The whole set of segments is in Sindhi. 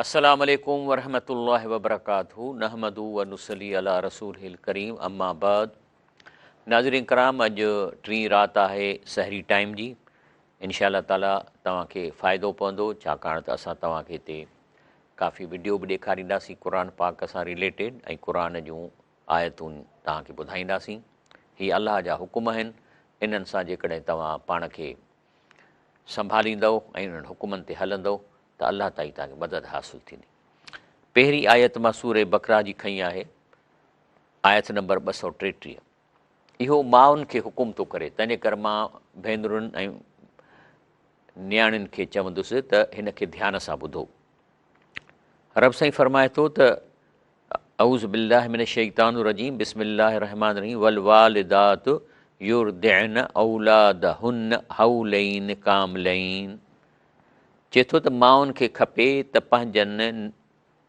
السلام عليڪم ورحمة الله وبرڪاته نحمده و نصلي علي رسوله الڪريم اما بعد ناظرين ڪرام اڄ ٽين رات آهي سحري ٽائيم جي انشاء الله تعالي توهان کي فائدو پوندو ڇاڪاڻ ته اسان توهان کي هتي ڪافي وڊيو به ڏيکارينداسين قرآن پاڪ سان رليٽيڊ ۽ قرآن جون آيتون توهان کي ٻڌائينداسين هي الله جا حڪم آهن انهن سان جيڪڏهن توهان پاڻ کي سنڀاليندؤ ۽ انهن حڪمن تي هلندؤ ته الله تعالي توهان کي مدد حاصل ٿيندي. پهرين آيت مان سورة بقره جي کنئي آهي، آيت نمبر 233. اهو مائن کي حڪم ٿو ڪري، تنهنجي ڪري مان ڀينرن ۽ نياڻين کي چوندس ته هن کي ڌيان سان ٻڌو. رب سائين فرمائي ٿو ته اعوذ بالله من الشيطان الرجيم بسم الله الرحمن الرحيم والوالدات يرضعن اولادهن حولين ڪاملين چئي ٿو ته مائن کي کپي ته پنهنجن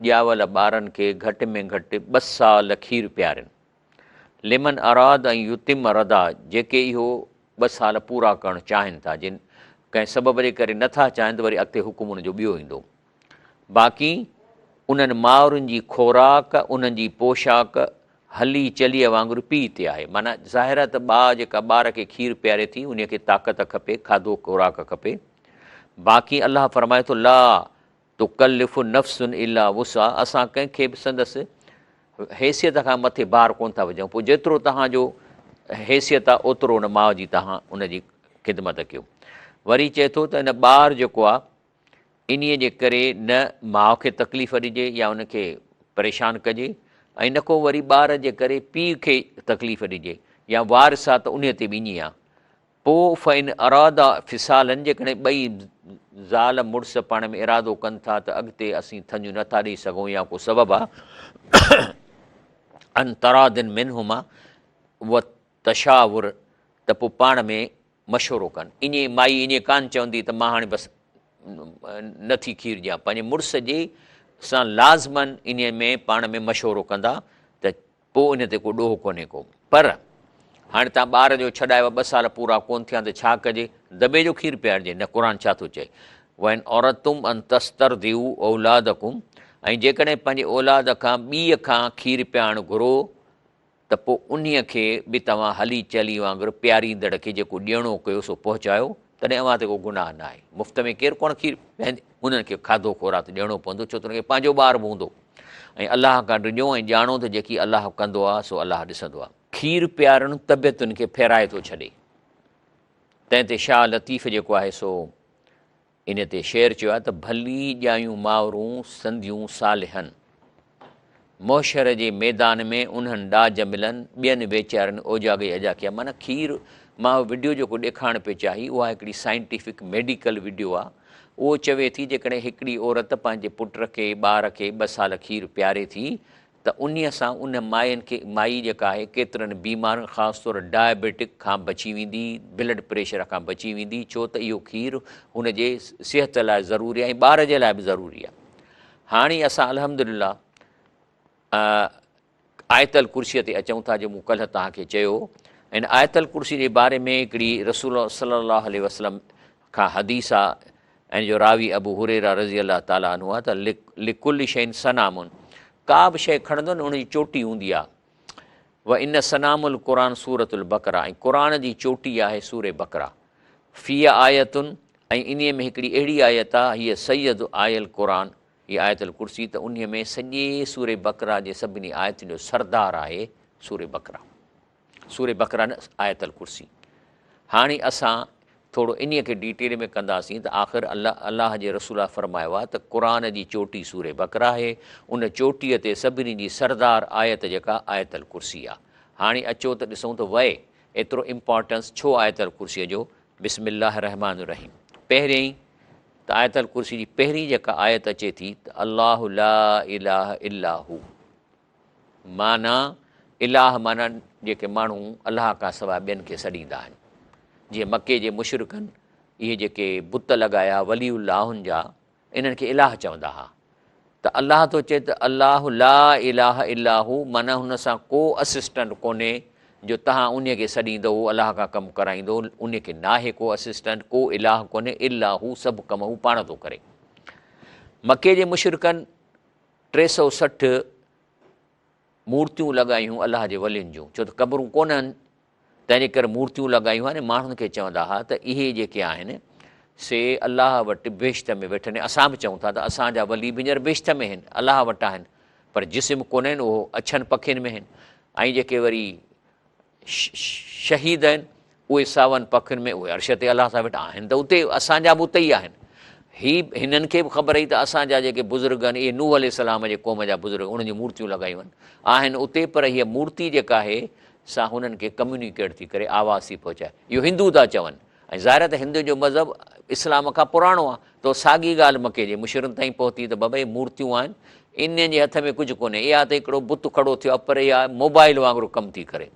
ڄاول ٻارن کي گهٽ ۾ گهٽ ٻه سال کير پيارين لمن اراد ان يتم رضا جيڪي اهو ٻه سال پورا ڪرڻ چاهين ٿا جن ڪنهن سبب جي ڪري نٿا چاهين ته وري اڳتي حڪم ان جو ٻيو ايندو باقي انهن مائرن جي خوراڪ، انهن جي پوشاڪ هلي چليء وانگر پيء تي آهي. معنيٰ ظاهر آهي ته ٻاء جيڪا ٻار کي کير پياري ٿي، انهيء کي طاقت کپي، کاڌو خوراڪ کپي. باقي الله فرمائي ٿو، لا تڪلف نفس الا وسعها اسان ڪنهن کي به سندس حيثيت کان مٿي بار ڪونه ٿا وجهون، پوء جيترو توهان جو حيثيت آهي اوترو ان ماء جي توهان ان جي خدمت ڪيو. وري چئي ٿو ته ان ٻار جيڪو آهي انهيء جي ڪري نه ماء کي تڪليف ڏجي يا ان کي پريشان ڪجي ۽ نه ڪو وري ٻار جي ڪري پيء کي تڪليف ڏجي يا وارث آ ته انهيء تي به ائين آ. پوء فإن ارادا فصالا جيڪڏهن ٻئي زال مڙس پاڻ ۾ ارادو ڪن ٿا ته اڳتي اسين ٿڃ نه ٿا ڏئي سگهون يا ڪو سبب آ عن تراض منهما وتشاور ته پوء پاڻ ۾ مشورو ڪن. ائين مائي ائين ڪانه چوندي ته مان هاڻي بس نه ٿي کير ڏيان. پنهنجي مڙس جي سان لازماً انهيء ۾ پاڻ ۾ مشورو ڪندا ته پوء ان تي ڪو ڏوهه ڪونهي ڪو. پر هاڻي تان ٻار جو ڇڏايو ٻه سال پورا ڪونه ٿيا ته ڇا ڪجي؟ دٻي جو کير پيارجي؟ نه قرآن ڇا ٿو چئي؟ وان اردتم ان تسترضعوا اولادڪم ۽ جيڪڏهن پنهنجي اولاد کان ٻيء کان کير پيارڻ گهرو ته پوء انهيء کي به توهان هلي چلي وانگر پياريندڙ کي جيڪو ڏيڻو ڪيو سو پهچايو، تڏهن اوهان تي ڪو گناهه نه آهي. مفت ۾ ڪير ڪونه کير پيئندي، انهن کي کاڌو خوراڪ ڏيڻو پوندو، ڇو ته انهن کي پنهنجو ٻار به هوندو. ۽ الله کان ڊڄو ۽ ڄاڻو ته جيڪي الله ڪندو آهي سو الله ڏسندو آهي. کير پيارڻ طبيعتن کي ڦيرائي ٿو ڇڏي. تنهن تي شاهه لطيف جيڪو آهي سو ان تي شعر چيو آهي ته ڀلي ڄايون مائرون سنديون صالحن، محشر جي ميدان ۾ انهن ڏاج ملن، ٻين ويچارن اوجاڳي اجا ڪيا. معنيٰ کير مان اهو وڊيو جيڪو ڏيکارڻ پيو چاهي اها هڪڙي سائنٽيفڪ ميڊيڪل وڊيو آهي. اهو چوي ٿي جيڪڏهن هڪڙي عورت پنهنجي پٽ کي ٻار کي ٻه سال کير پياري ٿي ته انهيء سان ان ماين کي، مائي جيڪا آهي، ڪيترن بيمارين خاص طور ڊائبيٽڪ کان بچي ويندي، بلڊ پريشر کان بچي ويندي، ڇو ته اهو کير هن جي صحت لاء ضروري آهي ۽ ٻار جي لاء به ضروري آهي. هاڻي اسان الحمدلله آيت الڪرسيء تي اچون ٿا جو مون ڪلهه توهان کي چيو هو. ان آيت الڪرسي جي باري ۾ هڪڙي رسول الله صلي الله عليه وسلم کان حديث آ ۽ جو راوي ابو هريره رضي الله تعالٰي عنه آ ته لڪل شيء سنام ڪا به شيء کڻندو نه ان جي چوٽي هوندي آ و ان سنام القرآن سورة البقره ۽ قرآن جي چوٽي آهي سورة بقره فيه آيت ۽ انهي ۾ هڪڙي اهڙي آيت آ هي سيد آي القرآن هي آيت الڪرسي ته انهي ۾ سڄي سورة بقره جي سڀني آيتن جو سردار آهي سورة بقره. سورة بقره نه آيت الڪرسي. هاڻي اسان ٿورو انهيء کي ڊيٽيل ۾ ڪنداسين ته آخر الله الله جي رسول فرمايو آهي ته قرآن جي چوٽي سورة بقره آهي، ان چوٽيء تي سڀني جي سردار آيت جيڪا آيت الڪرسي آهي. هاڻي اچو ته ڏسون ته وئي ايترو امپارٽنس ڇو آيت الڪرسيء جو؟ بسم الله الرحمٰن الرحيم پهرئين ته آيت الڪرسي جي پهرين جيڪا آيت اچي ٿي ته الله لا اله الا هو. معنيٰ، اله معنيٰ جيڪي ماڻهو الله کان سواء ٻين کي سڏيندا آهن. جيئن مڪي جي مشرڪن اهي جيڪي بت لڳايا ولي اللهن جا انهن کي اله چوندا ها ته الله ٿو چئي ته الله لا اله الا هو معنيٰ هن سان ڪو اسسٽنٽ ڪونهي جو توهان انهي کي سڏيندو هو الله کان ڪم ڪرائيندو انهي کي ناهي ڪو اسسٽنٽ ڪو اله ڪونهي الا هو سڀ ڪم هو پاڻ ٿو ڪري. مڪي جي مشرڪن 360 مورتيون لڳايون الله جي ولين جون، ڇو ته قبرون ڪونهن، تنهن جي ڪري مورتيون لڳايون هئا ۽ ماڻهن کي چوندا هئا ته اهي جيڪي آهن سي الله وٽ بهشت ۾ ويٺل آهن. اسان به چئون ٿا ته اسان جا ولي به هينئر بهشت ۾ آهن، الله وٽ آهن، پر جسم ڪونهن، اهو اڇن پکين ۾ آهن ۽ جيڪي وري شهيد آهن اهي ساون پکين ۾ اهي عرش تي الله سان ويٺا آهن ته اتي اسان جا به اتي ئي آهن. هي هنن کي به خبر هئي ته اسان جا جيڪي بزرگ آهن اهي نوح عليه السلام جي قوم جا بزرگ انهن جون مورتيون لڳايون آهن، آهن اتي پر هيء مورتي جيڪا آهي سا هنن کي ڪميونيڪيٽ ٿي ڪري آواز ٿي پهچائي. اهو هندو ٿا چون ۽ ظاهر آهي ته هندن جو مذهب اسلام کان پراڻو آهي ته ساڳي ڳالهه مڪي جي مشرڪن تائين پهتي ته بابا اهي مورتيون آهن انهن جي هٿ ۾ ڪجهه ڪونهي اها ته هڪڙو بت کڙو ٿيو آهي پر اها موبائل وانگر ڪم ٿي ڪري.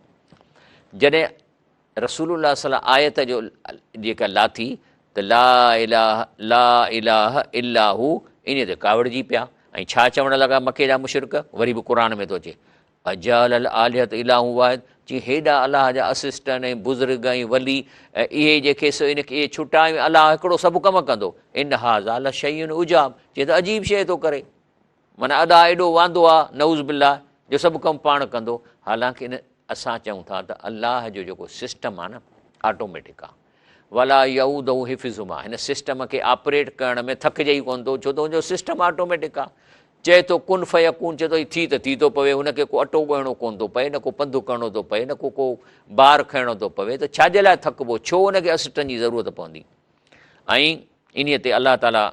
جڏهن رسول الله صلي الله آيت جو جيڪا لاٿي ته لا اله لا اله الا هو انهي تي ڪاوڙجي پيا ۽ ڇا چوڻ لڳا مڪي جا مشرڪ وري به قرآن ۾ ٿو اچي اجعل الالهة اله واحد چي هيڏا الله جا اسسٽنٽ ۽ بزرگ ۽ ولي اهي جيڪي سو ان کي ڇٽا ۽ الله هڪڙو سڀ ڪم ڪندو ان هذا لشيء عجاب چي ته عجيب شيء ٿو ڪري معنيٰ ادا ايڏو واندو آ نعوذ بالله جو سڀ ڪم پاڻ ڪندو حالانڪه ان اسان چئون ٿا ته الله جو جيڪو سسٽم آ نه آٽوميٽڪ آ ولا يعوده حفظهما هن سسٽم کي آپريٽ ڪرڻ ۾ ٿڪجي ئي ڪونه ٿو ڇو ته ان جو سسٽم آٽوميٽڪ آ چئي ٿو ڪن فيڪون چئي ٿو هي ٿي ته ٿي ٿو پوي هن کي ڪو اٽو ڳوهڻو ڪونه ٿو پئي نه ڪو پنڌ ڪرڻو ٿو پئي نه ڪو ڪو بار کڻڻو ٿو پوي ته ڇا جي لاء ٿڪبو ڇو ان کي اسسٽنٽ جي ضرورت پوندي ۽ انهيء تي الله تعاليٰ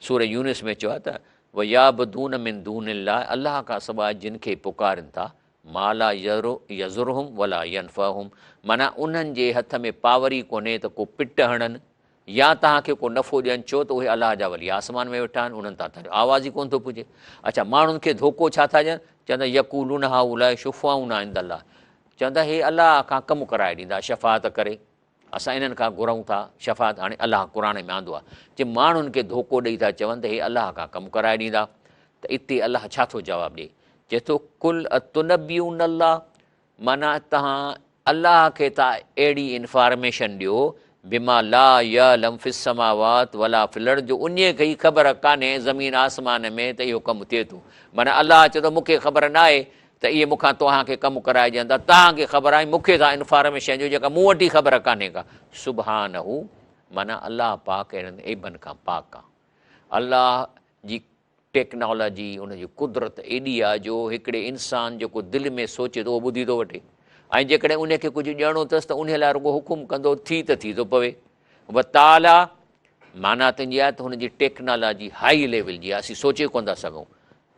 سورة يونس ۾ چيو آهي ته ويعبدون من دون الله الله کان سواء جن کي پڪارين ٿا ما لا يضرهم ولا ينفعهم معنيٰ انهن جي هٿ ۾ پاور ئي ڪونهي ته ڪو پٽ هڻن يا توهان کي ڪو نفعو ڏين ڇو ته اهي الله جا ولي آسمان ۾ ويٺا آهن انهن تان توهان جو آواز ئي ڪونه ٿو پڄي اڇا ماڻهن کي ڌوڪو ڇا ٿا ڏين چون ٿا يقولون هؤلاء شفعاؤنا عند الله چون ٿا هي الله کان ڪم ڪرائي ڏيندا شفاعت ڪري اسان انهن کان گهرون ٿا شفاعت هاڻي الله قرآن ۾ آندو آهي چي ماڻهن کي ڌوڪو ڏئي ٿا چون ته هي الله کان ڪم ڪرائي ڏيندا ته اتي الله ڇا ٿو جواب ڏئي چئي ٿو قل اتنبئون الله معنيٰ توهان الله کي ٿا اهڙي انفارميشن ڏيو بما لا يعلم في السماوات ولا في الارض جو انهي کي ئي خبر ڪانهي زمين آسمان ۾ ته اهو ڪم ٿئي ٿو معنيٰ الله چئي ٿو مون کي خبر ناهي ته اهي مون کان توهان کي ڪم ڪرائجن ٿا، توهان کي خبر آهي، مون کي ٿا انفارميشن ڏيو جيڪا مون وٽ ئي خبر ڪانهي ڪا. سبحانه معنيٰ الله پاڪ اهڙن عيبن کان پاڪ آهي. الله جي ٽيڪنالاجي، ان جي قدرت ايڏي آهي جو هڪڙي انسان جيڪو دل ۾ سوچي ٿو اهو ٻڌي ٿو وٺي ۽ جيڪڏهن ان کي ڪجهه ڏيڻو اٿس ته انهي لاء رڳو حڪم ڪندو ٿي ته ٿي ٿو پوي. وتعاليٰ معنيٰ تنهنجي آهي ته هن جي ٽيڪنالاجي هائي ليول جي آهي، اسين سوچي ڪونه ٿا سگهون.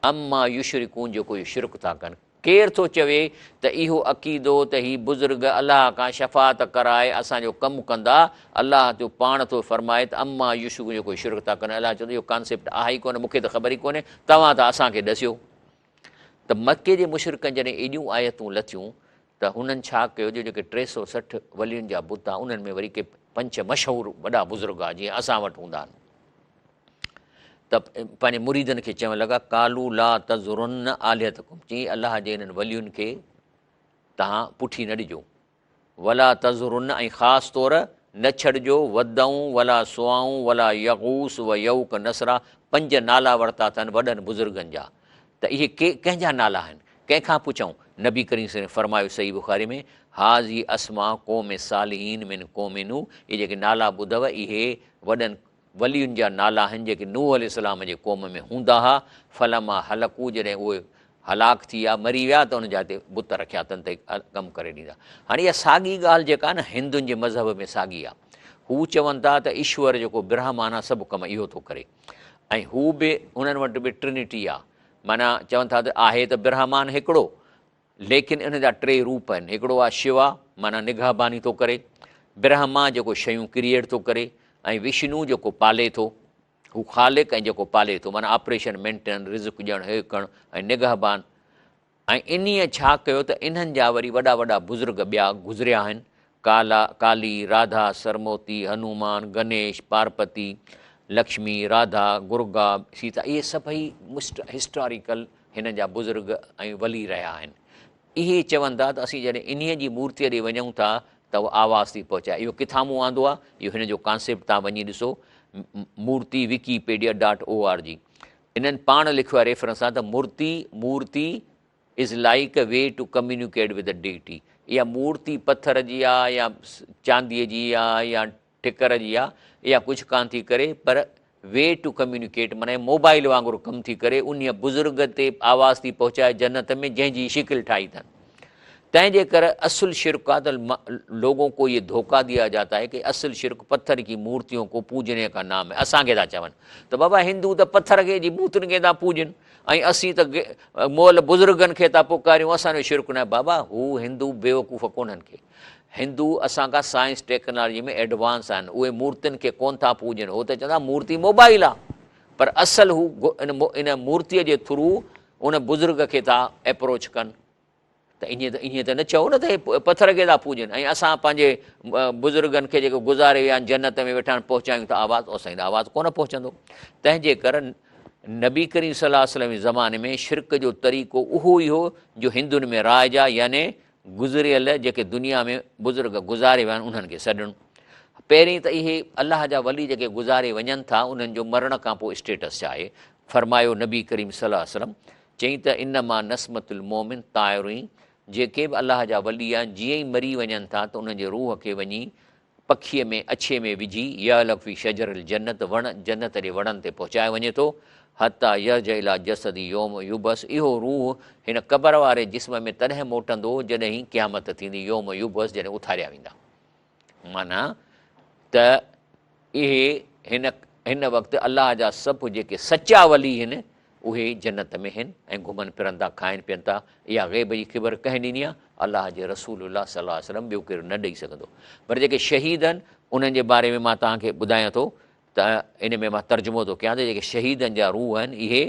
عما يشرڪون جيڪو اهي شرڪ ٿا ڪن. ڪير ٿو چوي ته اهو عقيدو ته هي بزرگ الله کان شفاعت ڪرائي اسان جو ڪم ڪندا، الله جو پاڻ ٿو فرمائي ته عما يشرڪون جيڪو اهي شرڪ ٿا ڪن، الله چوندو اهو ڪانسيپٽ آهي ئي ڪونه مون کي ته خبر ئي ڪونهي توهان ٿا اسان کي ڏسيو. ته مڪي جي مشرڪن جڏهن ايڏيون آيتون لٿيون ته هنن ڇا ڪيو جو جيڪي 360 ولين جا بت ها انهن ۾ وري ڪي پنچ مشهور وڏا بزرگ ها جيئن اسان وٽ هوندا آهن. ته پنهنجي مريدن کي چوڻ لڳا، قالوا لا تذرن آلهتڪم، چي الله جي انهن ولين کي توهان پٺي نه ڏجو، ولا تذرن ۽ خاص طور نه ڇڏجو، ودعون ولا سواعون ولا يغوث و يعوق نسرا، پنج نالا ورتا اٿن وڏن بزرگن جا، ته اهي ڪي ڪنهن جا نالا آهن، ڪنهن کان پڇئون، نبي ڪريم صلي الله عليه وسلم فرمايو صحيح بخاري ۾، هذه اسماء قوم صالحين من قوم نوح، اهي جيڪي نالا ٻڌو اهي وڏن ولين جا نالا آهن جيڪي نوح عليه السلام جي قوم ۾ هوندا ها، فلما هلڪوا جڏهن اهي هلاڪ ٿي ويا، مري ويا، ته انهن جا هتي بت رکيا اٿن ته ڪم ڪري ڏيندا. هاڻي اها ساڳي ڳالهه جيڪا آهي نه هندن جي مذهب ۾ ساڳي آهي. هو چون ٿا ته ايشور جيڪو برهمان آهي سڀ ڪم اهو ٿو ڪري ۽ هو به انهن وٽ به ٽرنٽي آهي معنيٰ چون ٿا ته آهي ته برهمان هڪڙو ليڪن ان جا ٽي روپ آهن، هڪڙو آهي شوا معنيٰ نگهباني ٿو ڪري، برهما جيڪو شيون ڪريئيٽ ٿو ڪري ۽ وشنو جيڪو پالي ٿو، هو خالق ۽ جيڪو پالي ٿو معنيٰ آپريشن، مينٽيننس، رزق ڏيڻ، هي ڪرڻ ۽ نگهبان ۽ انهيء ڇا ڪيو ته انهن جا وري وڏا وڏا بزرگ ٻيا گذريا آهن، ڪالا، ڪالي، راڌا، سرموتي، هنومان، گنيش، پارپتي، لڪشمي، راڌا، گرگا، سيتا اهي سڀئي هسٽاريڪل هنن جا بزرگ ۽ ولي رهيا آهن. اهي چون ٿا ته اسين جڏهن انهيء جي مورتيء ڏي وڃون ٿا ته اهو آواز ٿي پهچائي. اهو ڪٿان مون آندو آهي؟ اهو هن جو ڪانسيپٽ توهان وڃي ڏسو مورتي Wikipedia dot O R G. انهن پاڻ لکيو آهي ريفرنس سان ته مورتي، Murti، is like a way to communicate with the deity اها مورتي پٿر جي آ يا چانديء جي آ يا ٺڪر جي آ اها ڪجهه ڪانه ٿي ڪري پر وي ٽو ڪميونيڪيٽ معنيٰ موبائل وانگر ڪم ٿي ڪري انهيء بزرگ تي آواز ٿي پهچائي جنت ۾ جنهن جي شڪل ٺاهي اٿن تنهن جي ڪري اصل شرڪ آ ته لوگون ڪو يي ڌوڪا ديا جاتا هي ڪي اصل شرڪ پٿر ڪي مورتيون ڪو پوجني ڪا نام هي اسان کي ٿا چون ته بابا هندو ته پٿر کي جي مورتين کي ٿا پوجن ۽ اسين ته مئل بزرگن کي ٿا پڪاريون اسان جو شرڪ ناهي بابا هو هندو بيوقوف ڪونهن کي هندو اسان کان سائنس ٽيڪنالاجي ۾ ايڊوانس آهن اهي مورتين کي ڪون ٿا پوجن هو ته چوندا مورتي موبائل آ پر اصل هو ان مورتي جي ٿرو ان بزرگ کي ٿا اپروچ ڪن ته ائين ته ائين ته نه چئو نه ته هي پٿر کي ٿا پوڄن ۽ اسان پنهنجي بزرگن کي جيڪي گذاري ويا آهن جنت ۾ ويٺا آهن پهچايون ٿا آواز او سائين آواز ڪونه پهچندو تنهن جي ڪر نبي ڪريم صلي الله عليه وسلم جي زماني ۾ شرڪ جو طريقو اهو ئي هو جو هندن ۾ رائج آهي يعني گذريل جيڪي دنيا ۾ بزرگ گذاري ويا آهن انهن کي سڏڻ پهرين ته اهي الله جا ولي جيڪي گذاري وڃن ٿا انهن جو مرڻ کان پوء اسٽيٽس ڇا آهي فرمايو نبي ڪريم صلي الله عليه وسلم چيائين ته انما نسمة المومن طائر جيڪي به الله جا ولي آهن جيئن ئي مري وڃن ٿا ته انهن جي روح کي وڃي پکيء ۾ اڇي ۾ وجهي يعلق في شجر الجنت وڻ جنت جي وڻن تي پهچايو وڃي ٿو حتي يرجع الي جسده يوم يبعث اهو روح هن قبر واري جسم ۾ تڏهن موٽندو جڏهن قيامت ٿيندي يوم يبعث جڏهن اٿاريا ويندا معنيٰ ته اهي هن هن وقت الله جا سڀ جيڪي سچا ولي هن اهي جنت ۾ هن ۽ گهمن ڦرن ٿا کائن پين ٿا اها غيب جي خبر ڪنهن ڏني آهي الله جي رسول الله صلي الله عليه وسلم ٻيو ڪير نه ڏئي سگهندو پر جيڪي شهيد آهن انهن جي باري ۾ مان توهان کي ٻڌايان ٿو ته ان ۾ مان ترجمو ٿو ڪيان ته جيڪي شهيدن جا روح آهن اهي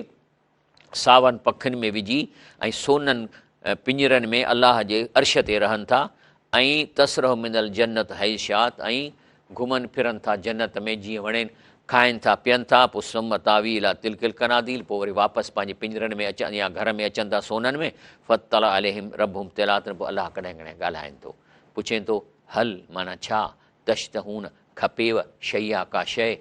ساون پکن ۾ وجهي ۽ سونن پڃرن ۾ الله جي عرش تي رهن ٿا ۽ تسرح من الجنت حيث شاءت ۽ گهمن ڦرن ٿا جنت ۾ جيئن وڻين کائن ٿا پين ٿا پوء ثم تاوي الي تلک القناديل پوء وري واپس پنهنجي پڃرن ۾ اچن يا گهر ۾ اچن ٿا سونن ۾ فاطلع عليهم ربهم اطلاعة پوء الله ڪڏهن ڪڏهن ڳالهائين ٿو پڇين ٿو هل معنيٰ ڇا تشتهون کپيو شيئا ڪا شيء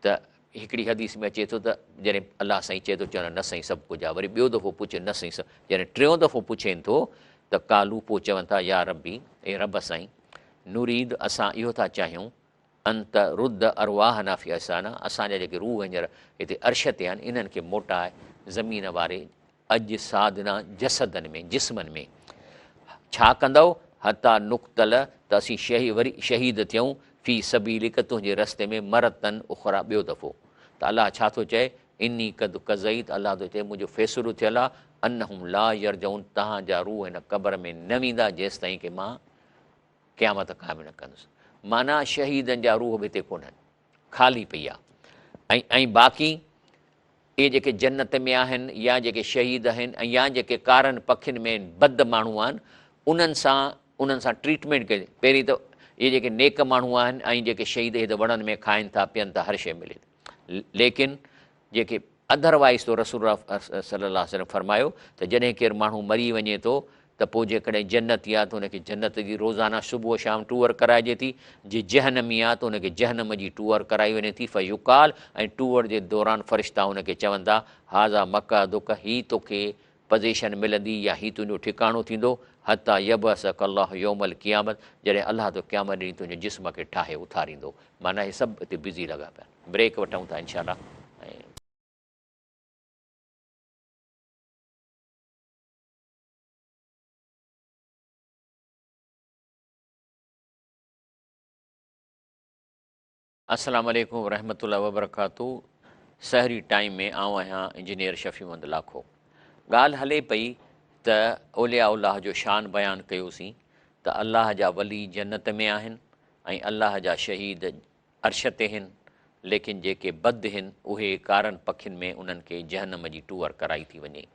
ته هڪڙي حديث ۾ اچي ٿو ته جڏهن الله سائين چئي ٿو چون نه سائين سڀ ڪجهه آهي وري ٻيو دفعو پڇ نه سائين سڀ جڏهن ٽيون دفعو پڇين ٿو ته قالو پوء چون ٿا يا ربي اي رب سائين نريد اسان اهو ٿا چاهيون ان ترد ارواحنا في اجسادنا اسان جا جيڪي روح هينئر هتي عرش تي آهن انهن کي موٽاء زمين واري اجسادنا جسدن ۾ جسمن ۾ ڇا ڪندؤ حتيٰ نقتل ته اسين شهي وري شهيد ٿيون في سبيلڪ تنهنجي رستي ۾ مرة اخريٰ ٻيو دفعو ته الله ڇا ٿو چئي اني قد قضيت الله ٿو چئي منهنجو فيصلو ٿيل آهي انهم لا يرجعون توهان جا روح هن قبر ۾ نه ويندا جيستائين ڪي مان قيامت قائم نه ڪندس معنيٰ شهيدن جا روح به هتي ڪونهن خالي پئي آهي ۽ ۽ باقي اهي جيڪي جنت ۾ آهن يا جيڪي شهيد آهن ۽ يا جيڪي ڪارن پکين ۾ بد ماڻهو آهن انهن سان انهن سان ٽريٽمينٽ ڪئي پهرين ته اهي جيڪي نيڪ ماڻهو آهن ۽ جيڪي شهيد اهي ته وڻن ۾ کائن ٿا پين ٿا هر شيء ملي ٿي ليڪن جيڪي اڌر وائز تو رسول الله صلي الله عليه وسلم فرمايو ته جڏهن ڪير ماڻهو مري وڃي ٿو ته پوء جيڪڏهن جنتي آ ته ان کي جنت جي روزانه صبح و شام ٽوئر ڪرائجي ٿي، جي جهنمي آ ته ان کي جهنم جي ٽوئر ڪرائي وڃي ٿي، فيقال، ۽ ٽوئر جي دوران فرشتا ان کي چون ٿا، هذا مقعدک، هي توکي پزيشن ملندي يا هي تنهنجو ٺڪاڻو ٿيندو، حتي يبعثک الله يوم القيامت، جڏهن الله تو قيامت ڏينهن تنهنجي جسم کي ٺاهي اٿاريندو. معنيٰ هي سڀ هتي بزي لڳا پيا آهن. بريڪ وٺون ٿا انشاء الله ۽. السلام عليڪم ورحمة الله وبرڪاته سحري ٽائيم ۾ آئون آهيان انجنيئر شفيع محمد لاکو ڳالهه هلي پئي ته اولياء الله جو شان بيان ڪيوسين ته الله جا ولي جنت ۾ آهن ۽ الله جا شهيد عرش تي هن، ليڪن جيڪي بد هن، اهي ڪارن پکين ۾ انهن کي جهنم جي ٽوئر ڪرائي ٿي وڃي.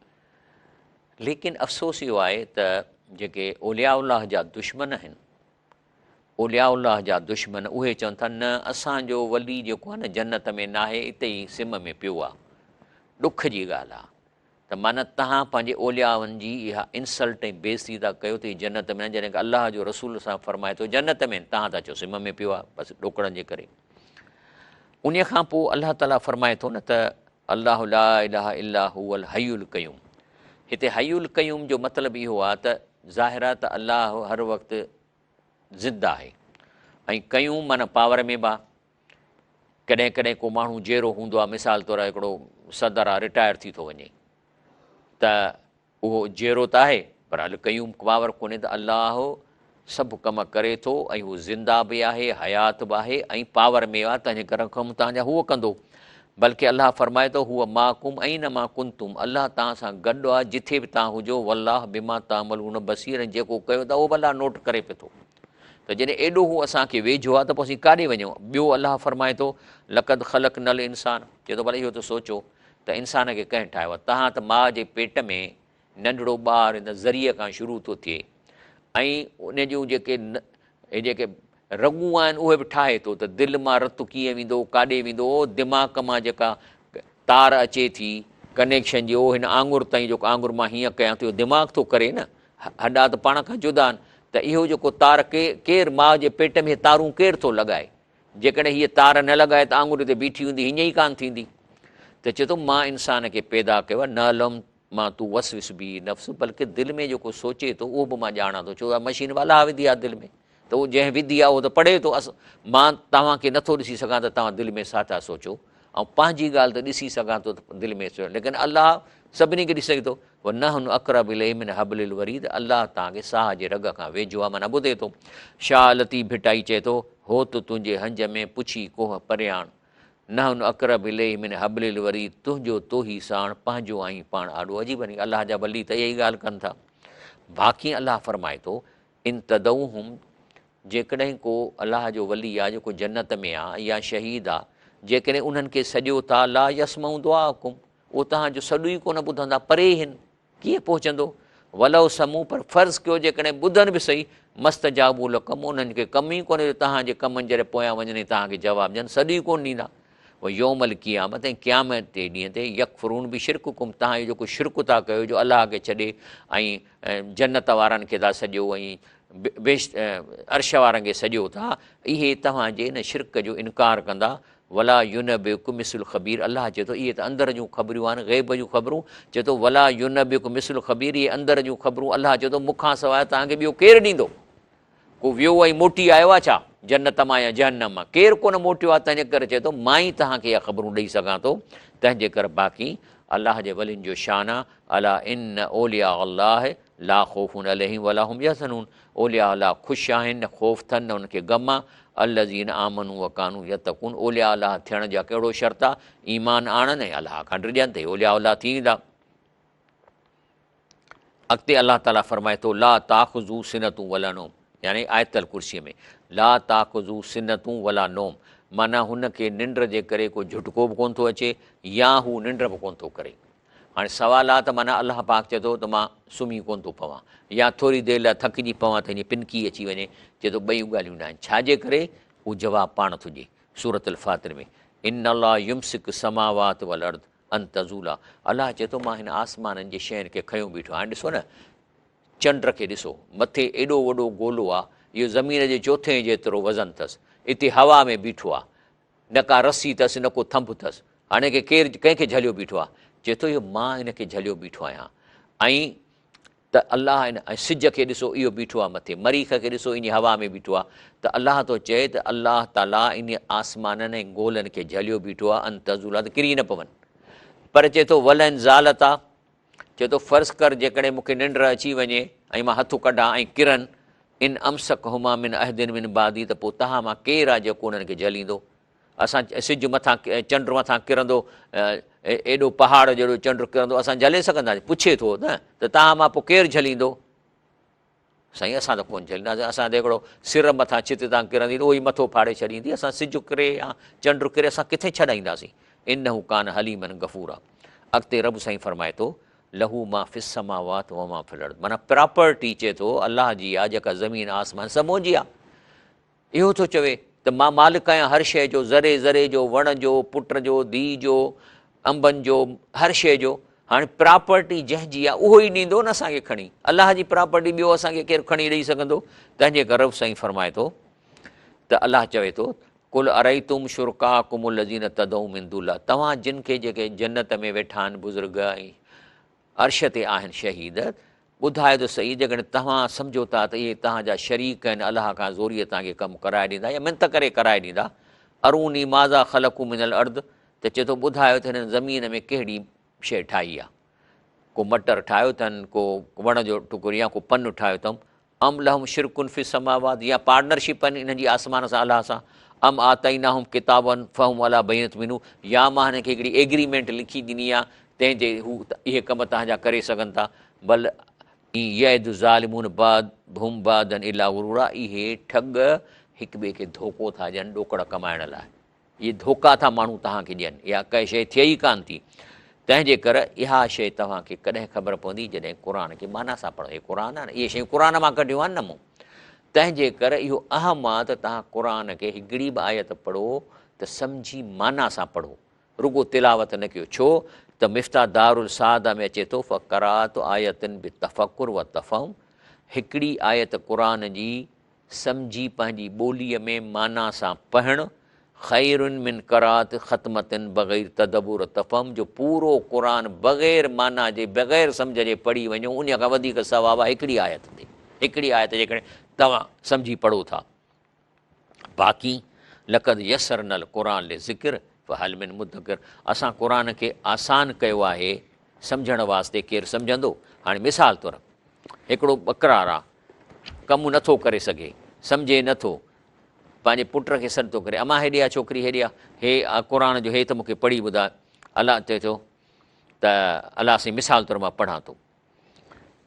ليڪن افسوس اهو آهي ته جيڪي اولياء الله جا دشمن آهن، اولياء الله جا دشمن اهي چون ٿا نه اسان جو ولي جيڪو آهي نه جنت ۾ ناهي اتي ئي سم ۾ پيو آهي. ڏک جي ڳالهه آهي. ته معنيٰ توهان پنهنجي اوليائن جي اها انسلٽ ۽ بيعزتي ٿا ڪيو ته هي جنت ۾ نه جڏهن ڪه الله جو رسول صاحب فرمائي ٿو جنت ۾ توهان ٿا چئو سم ۾ پيو آهي بس ڏوڪڙن جي ڪري. انهي کان پوء الله تعاليٰ فرمائي ٿو نه ته الله لا اله الا هو الحي القيوم. هتي حي القيوم جو مطلب اهو آهي ته ظاهر آهي ته الله هر وقت زنده آهي ۽ قيوم معنيٰ پاور ۾ به آهي. ڪڏهن ڪڏهن ڪو ماڻهو جيئرو هوندو آهي مثال طور هڪڙو صدر آهي رٽائر ٿي ٿو وڃي ته اهو جيئرو ته آهي پر القيوم پاور ڪونهي ته الله سڀ ڪم ڪري ٿو ۽ هو زنده به آهي حيات به آهي ۽ پاور ۾ آهي تنهنجي ڪري ڪم توهان جا هو ڪندو بلڪه الله فرمائي ٿو هو معڪم اينما ڪنتم الله توهان سان گڏ آهي جٿي به توهان هجو والله بما تعملون بصير ۽ جيڪو ڪيو ٿا اهو به الله نوٽ ڪري پيو ٿو ته جڏهن ايڏو هو اسان کي ويجهو آهي ته پوء اسين ڪاڏي وڃون ٻيو الله فرمائي ٿو لقد خلقنا الانسان چئي ٿو ڀلا اهو ته سوچو ته انسان کي ڪنهن ٺاهيو آهي؟ تهان ته ماء جي پيٽ ۾ ننڍڙو ٻار ان ذريعي کان شروع ٿو ٿئي ۽ ان جون جيڪي هي جيڪي رڳون آهن اهي به ٺاهي ٿو ته دل مان رت ڪيئن ويندو ڪاڏي ويندو دماغ مان جيڪا تار اچي ٿي ڪنيڪشن جي اهو هن آڱر تائين جيڪو آڱر مان هيئن ڪيان ٿو اهو دماغ ٿو ڪري نه هڏا ته پاڻ کان جدا آهن ته اهو جيڪو تار ڪير ماء جي پيٽ ۾ تارون ڪير ٿو لڳائي جيڪڏهن هيء تار نه لڳائي ته آڱر اتي بيٺي هوندي، هيئن ئي ڪانه ٿيندي. ته چئي ٿو، مان انسان کي پيدا ڪيو آهي، نعلم ما توسوس به نفسه بلڪه دل ۾ جيڪو سوچي ٿو اهو به مان ڄاڻان ٿو، ڇو ته مشين به الله وڌي آهي دل ۾، ته اهو جنهن وڌي آهي اهو ته پڙهي ٿو، مان توهان کي نٿو ڏسي سگهان ته توهان دل ۾ ڇا ٿا سوچو، آئون پنهنجي ڳالهه ته ڏسي سگهان ٿو ته دل ۾ سوچ، ليڪن الله سڀني کي ڏسي سگهي ٿو. ونحن اقرب اليه من حبل الوريد الله توهان کي ساهه جي رڳ کان ويجهو آهي معنيٰ ٻڌي ٿو. شاهه لطيف ڀٽائي چئي ٿو، هوت تنهنجي هنج ۾ پڇي ڪوهه پرياڻ، نحن اقرب اليه من حبل الوريد تنهنجو توهي ساڻ پنهنجو آهين پاڻ آڏو عجيب آهن الله جا ولي ته اها ئي ڳالهه ڪن ٿا. باقي الله فرمائي ٿو، ان تدعوهم جيڪڏهن ڪو الله جو ولي آ جيڪو جنت ۾ آ يا شهيد آ جيڪڏهن انهن کي سڏيو ٿا لا يسمعوا دعاءڪم اهو توهان جو سڏ ئي ڪونه ٻڌندا، پري هن ڪيئن پهچندو؟ ولو سمعوا پر فرض ڪيو جيڪڏهن ٻڌن به سهي، مستجابوا لڪم انهن کي ڪم ئي ڪونهي جو توهان جي ڪمن جڏهن پويان وڃن ۽ توهان کي جواب ڏين، سڏ ئي ڪونه ڏيندا. ويوم القيامت ۽ قيامت جي ڏينهن تي يڪفرون بشرڪڪم توهان اهو جيڪو شرڪ ٿا ڪيو جو الله کي ڇڏي ۽ جنت وارن کي ٿا سڏيو ۽ بهشت عرش وارن کي سڏيو ٿا اهي توهان جي ان شرڪ جو انڪار ڪندا ولا ينبئڪ مثل خبير الله چئي ٿو اهي ته اندر جون خبريون آهن غيب جون خبرون چئي ٿو ولا ينبئڪ مثل خبير اهي اندر جون خبرون الله چئي ٿو مون کان سواء توهان کي ٻيو ڪير ڏيندو ڪو ويو ۽ موٽي آيو آهي ڇا جنت مان يا جهنم مان ڪير ڪونه موٽيو آهي تنهنجي ڪري چئي ٿو مان ئي توهان کي اها خبرون ڏئي سگهان ٿو تنهنجي ڪري باقي الله جي ولين جو شان آهي الا ان اولياء الله لا خوف عليهم ولا هم يحزنون اولياء الله خوش آهن نه خوف ٿن نه انهن کي غم آ الذين آمنوا وڪانوا يتقون اولياء الله ٿيڻ جا ڪهڙو شرط آ ايمان آڻن ۽ الله کان ڊڄن ته اولياء الله ٿي ويندا. اڳتي الله تعالي فرمائي ٿو لا تاخذو سنة ولا نوم يعني آيت الڪرسي ۾ لا تاخذو سنة ولا نوم معنيٰ هن کي ننڊ جي ڪري ڪو جهٽڪو به ڪونه ٿو اچي يا هو ننڊ به ڪونه ٿو ڪري. هاڻي سوال آ ته معنيٰ الله پاڪ چئي ٿو ته مان سمهي ڪونه ٿو پوان يا ٿوري دير لاء ٿڪجي پوان ته هيئن پنڪي اچي وڃي، چئي ٿو ٻئي ڳالهيون ناهن، ڇا جي ڪري؟ اهو جواب پاڻ ٿو ڏئي سورة الفاطر ۾ ان الله يمسڪ السماوات والارض ان تزولا الله چئي ٿو مان هن آسمانن جي شين کي کنيو بيٺو آهيان، هاڻي ڏسو نه چنڊ کي ڏسو مٿي ايڏو وڏو گولو آ اهو زمين جي چوٿين جيترو وزن اٿس اتي هوا ۾ بيٺو آ نه ڪا رسي اٿس نه ڪو ٿنڀ اٿس. هاڻي کي ڪير ڪنهن کي جهليو بيٺو آهي؟ چئي ٿو اهو مان هن کي جهليو بيٺو آهيان ۽ ته الله هن ۽ سج کي ڏسو اهو بيٺو آهي مٿي، مريخ کي ڏسو انهي هوا ۾ بيٺو آهي ته الله ٿو چئي ته الله تعاليٰ انهي آسمانن ۽ گولن کي جهليو بيٺو آهي ان تزولا ته ڪري نه پون پر چئي ٿو ولئن زالتا چئي ٿو فرض ڪر جيڪڏهن مون کي ننڊ اچي وڃي ۽ مان هٿ ڪڍان ۽ ڪرن، ان امسڪهما من احد من بعدي ته پوء توهان مان ڪير آهي جيڪو انهن کي جهليندو؟ اسان سج مٿان چنڊ مٿان ڪرندو ايڏو پهاڙ جيڏو چنڊ ڪرندو اسان جهلي سگهنداسين؟ پڇي ٿو نه ته توهان مان پوء ڪير جهليندو؟ سائين اسان ته ڪونه جهلينداسين، اسان ته هڪڙو سر مٿان ڇت تان ڪرندي ته اهو ئي مٿو ڦاڙي ڇڏيندي، اسان سج ڪري يا چنڊ ڪري اسان ڪٿي ڇڏائينداسين، انه ڪان حليما غفورا. اڳتي رب سائين فرمائي ٿو، له ما في السماوات وما في الارض معنيٰ پراپرٽي چئي ٿو الله جي آ جيڪا زمين آسمان سڀ منهنجي آ. اهو ٿو چوي ته مان مالڪ آهيان هر شيء جو، ذري ذري جو، وڻ جو، پٽ جو، ڌيء جو، انبن جو، هر شيء جو. هاڻي پراپرٽي جنهن جي آهي اهو ئي ڏيندو نه اسان کي کڻي. الله جي پراپرٽي ٻيو اسان کي ڪير کڻي ڏئي سگهندو؟ تنهن جي ڪري رب سائين فرمائي ٿو ته الله چوي ٿو. قل ارئيتم شرڪاءڪم الذين تدعون من دون الله توهان جن کي جيڪي جنت ۾ ويٺا آهن بزرگ ۽ عرش تي آهن شهيد، ٻڌايو ته سهي جيڪڏهن توهان سمجهو ٿا ته اهي توهان جا شريڪ آهن الله کان زوريء توهان کي ڪم ڪرائي ڏيندا يا منت ڪري ڪرائي ڏيندا، اروني ماذا خلقوا من الارض ته چئي ٿو ٻڌايو ته هنن زمين ۾ ڪهڙي شيء ٺاهي آهي؟ ڪو مٽر ٺاهيو اٿن، ڪو وڻ جو ٽڪر يا ڪو پن ٺاهيو اٿم، ام لهم شرڪ في السماوات يا پارٽنرشپ آهن انهن جي آسمان سان الله سان، ام آتيناهم ڪتابا فهم علي بينة منه يا مان هنن کي هڪڙي ايگريمينٽ لکي ڏني آهي تنهن تي هو اهي ڪم توهان جا ڪري سگهن ٿا، بل ان يعد الظالمون بعضهم بعضا الا غرورا اهي ٺڳ هڪ ٻئي کي ڌوڪو ٿا ڏين ڏوڪڙ ڪمائڻ لاء. اهي ڌوڪا ٿا ماڻهو توهان کي ڏين، اها ڪا شيء ٿئي ئي ڪانه ٿي. تنهن جي ڪر اها شيء توهان کي ڪڏهن خبر پوندي جڏهن قرآن کي معنيٰ سان پڙهو. هي قرآن آهي نه، اهي شيون قرآن مان ڪڍيون آهن نه مون. تنهن جي ڪر اهو اهم آهي ته توهان قرآن کي هڪڙي به آيت پڙهو ته سمجهي معنيٰ سان پڙهو، رڳو تلاوت نه ڪيو. ڇو ته مفتاح دارالسعاده ۾ اچي ٿو فقراءة آية بالتفڪر والتفهم هڪڙي آيت قرآن جي سمجهي پنهنجي ٻوليء ۾ معنيٰ سان پڙهڻ، خير من قراءة ختمة بغير تدبر تفهم جو پورو قرآن بغير معنيٰ جي بغير سمجهه جي پڙهي وڃو انهيء کان وڌيڪ ثواب آهي هڪڙي آيت تي هڪڙي آيت جيڪڏهن توهان سمجهي پڙهو ٿا. باقي لقد يسرنا القرآن للذڪر فهل من مدڪر اسان قرآن کي آسان ڪيو آهي سمجهڻ واسطي ڪير سمجهندو؟ هاڻي مثال طور هڪڙو ٻڪرار آ ڪم نه ٿو ڪري سگهي، سمجهي نه ٿو، پنهنجي پٽ کي سڏ ٿو ڪري، امان هيڏي آ ڇوڪري هيڏي آ، هي قرآن جو هي ته مون کي پڙهي ٻڌاء. الله چئي ٿو ته الله سائين مثال طور مان پڙهان ٿو،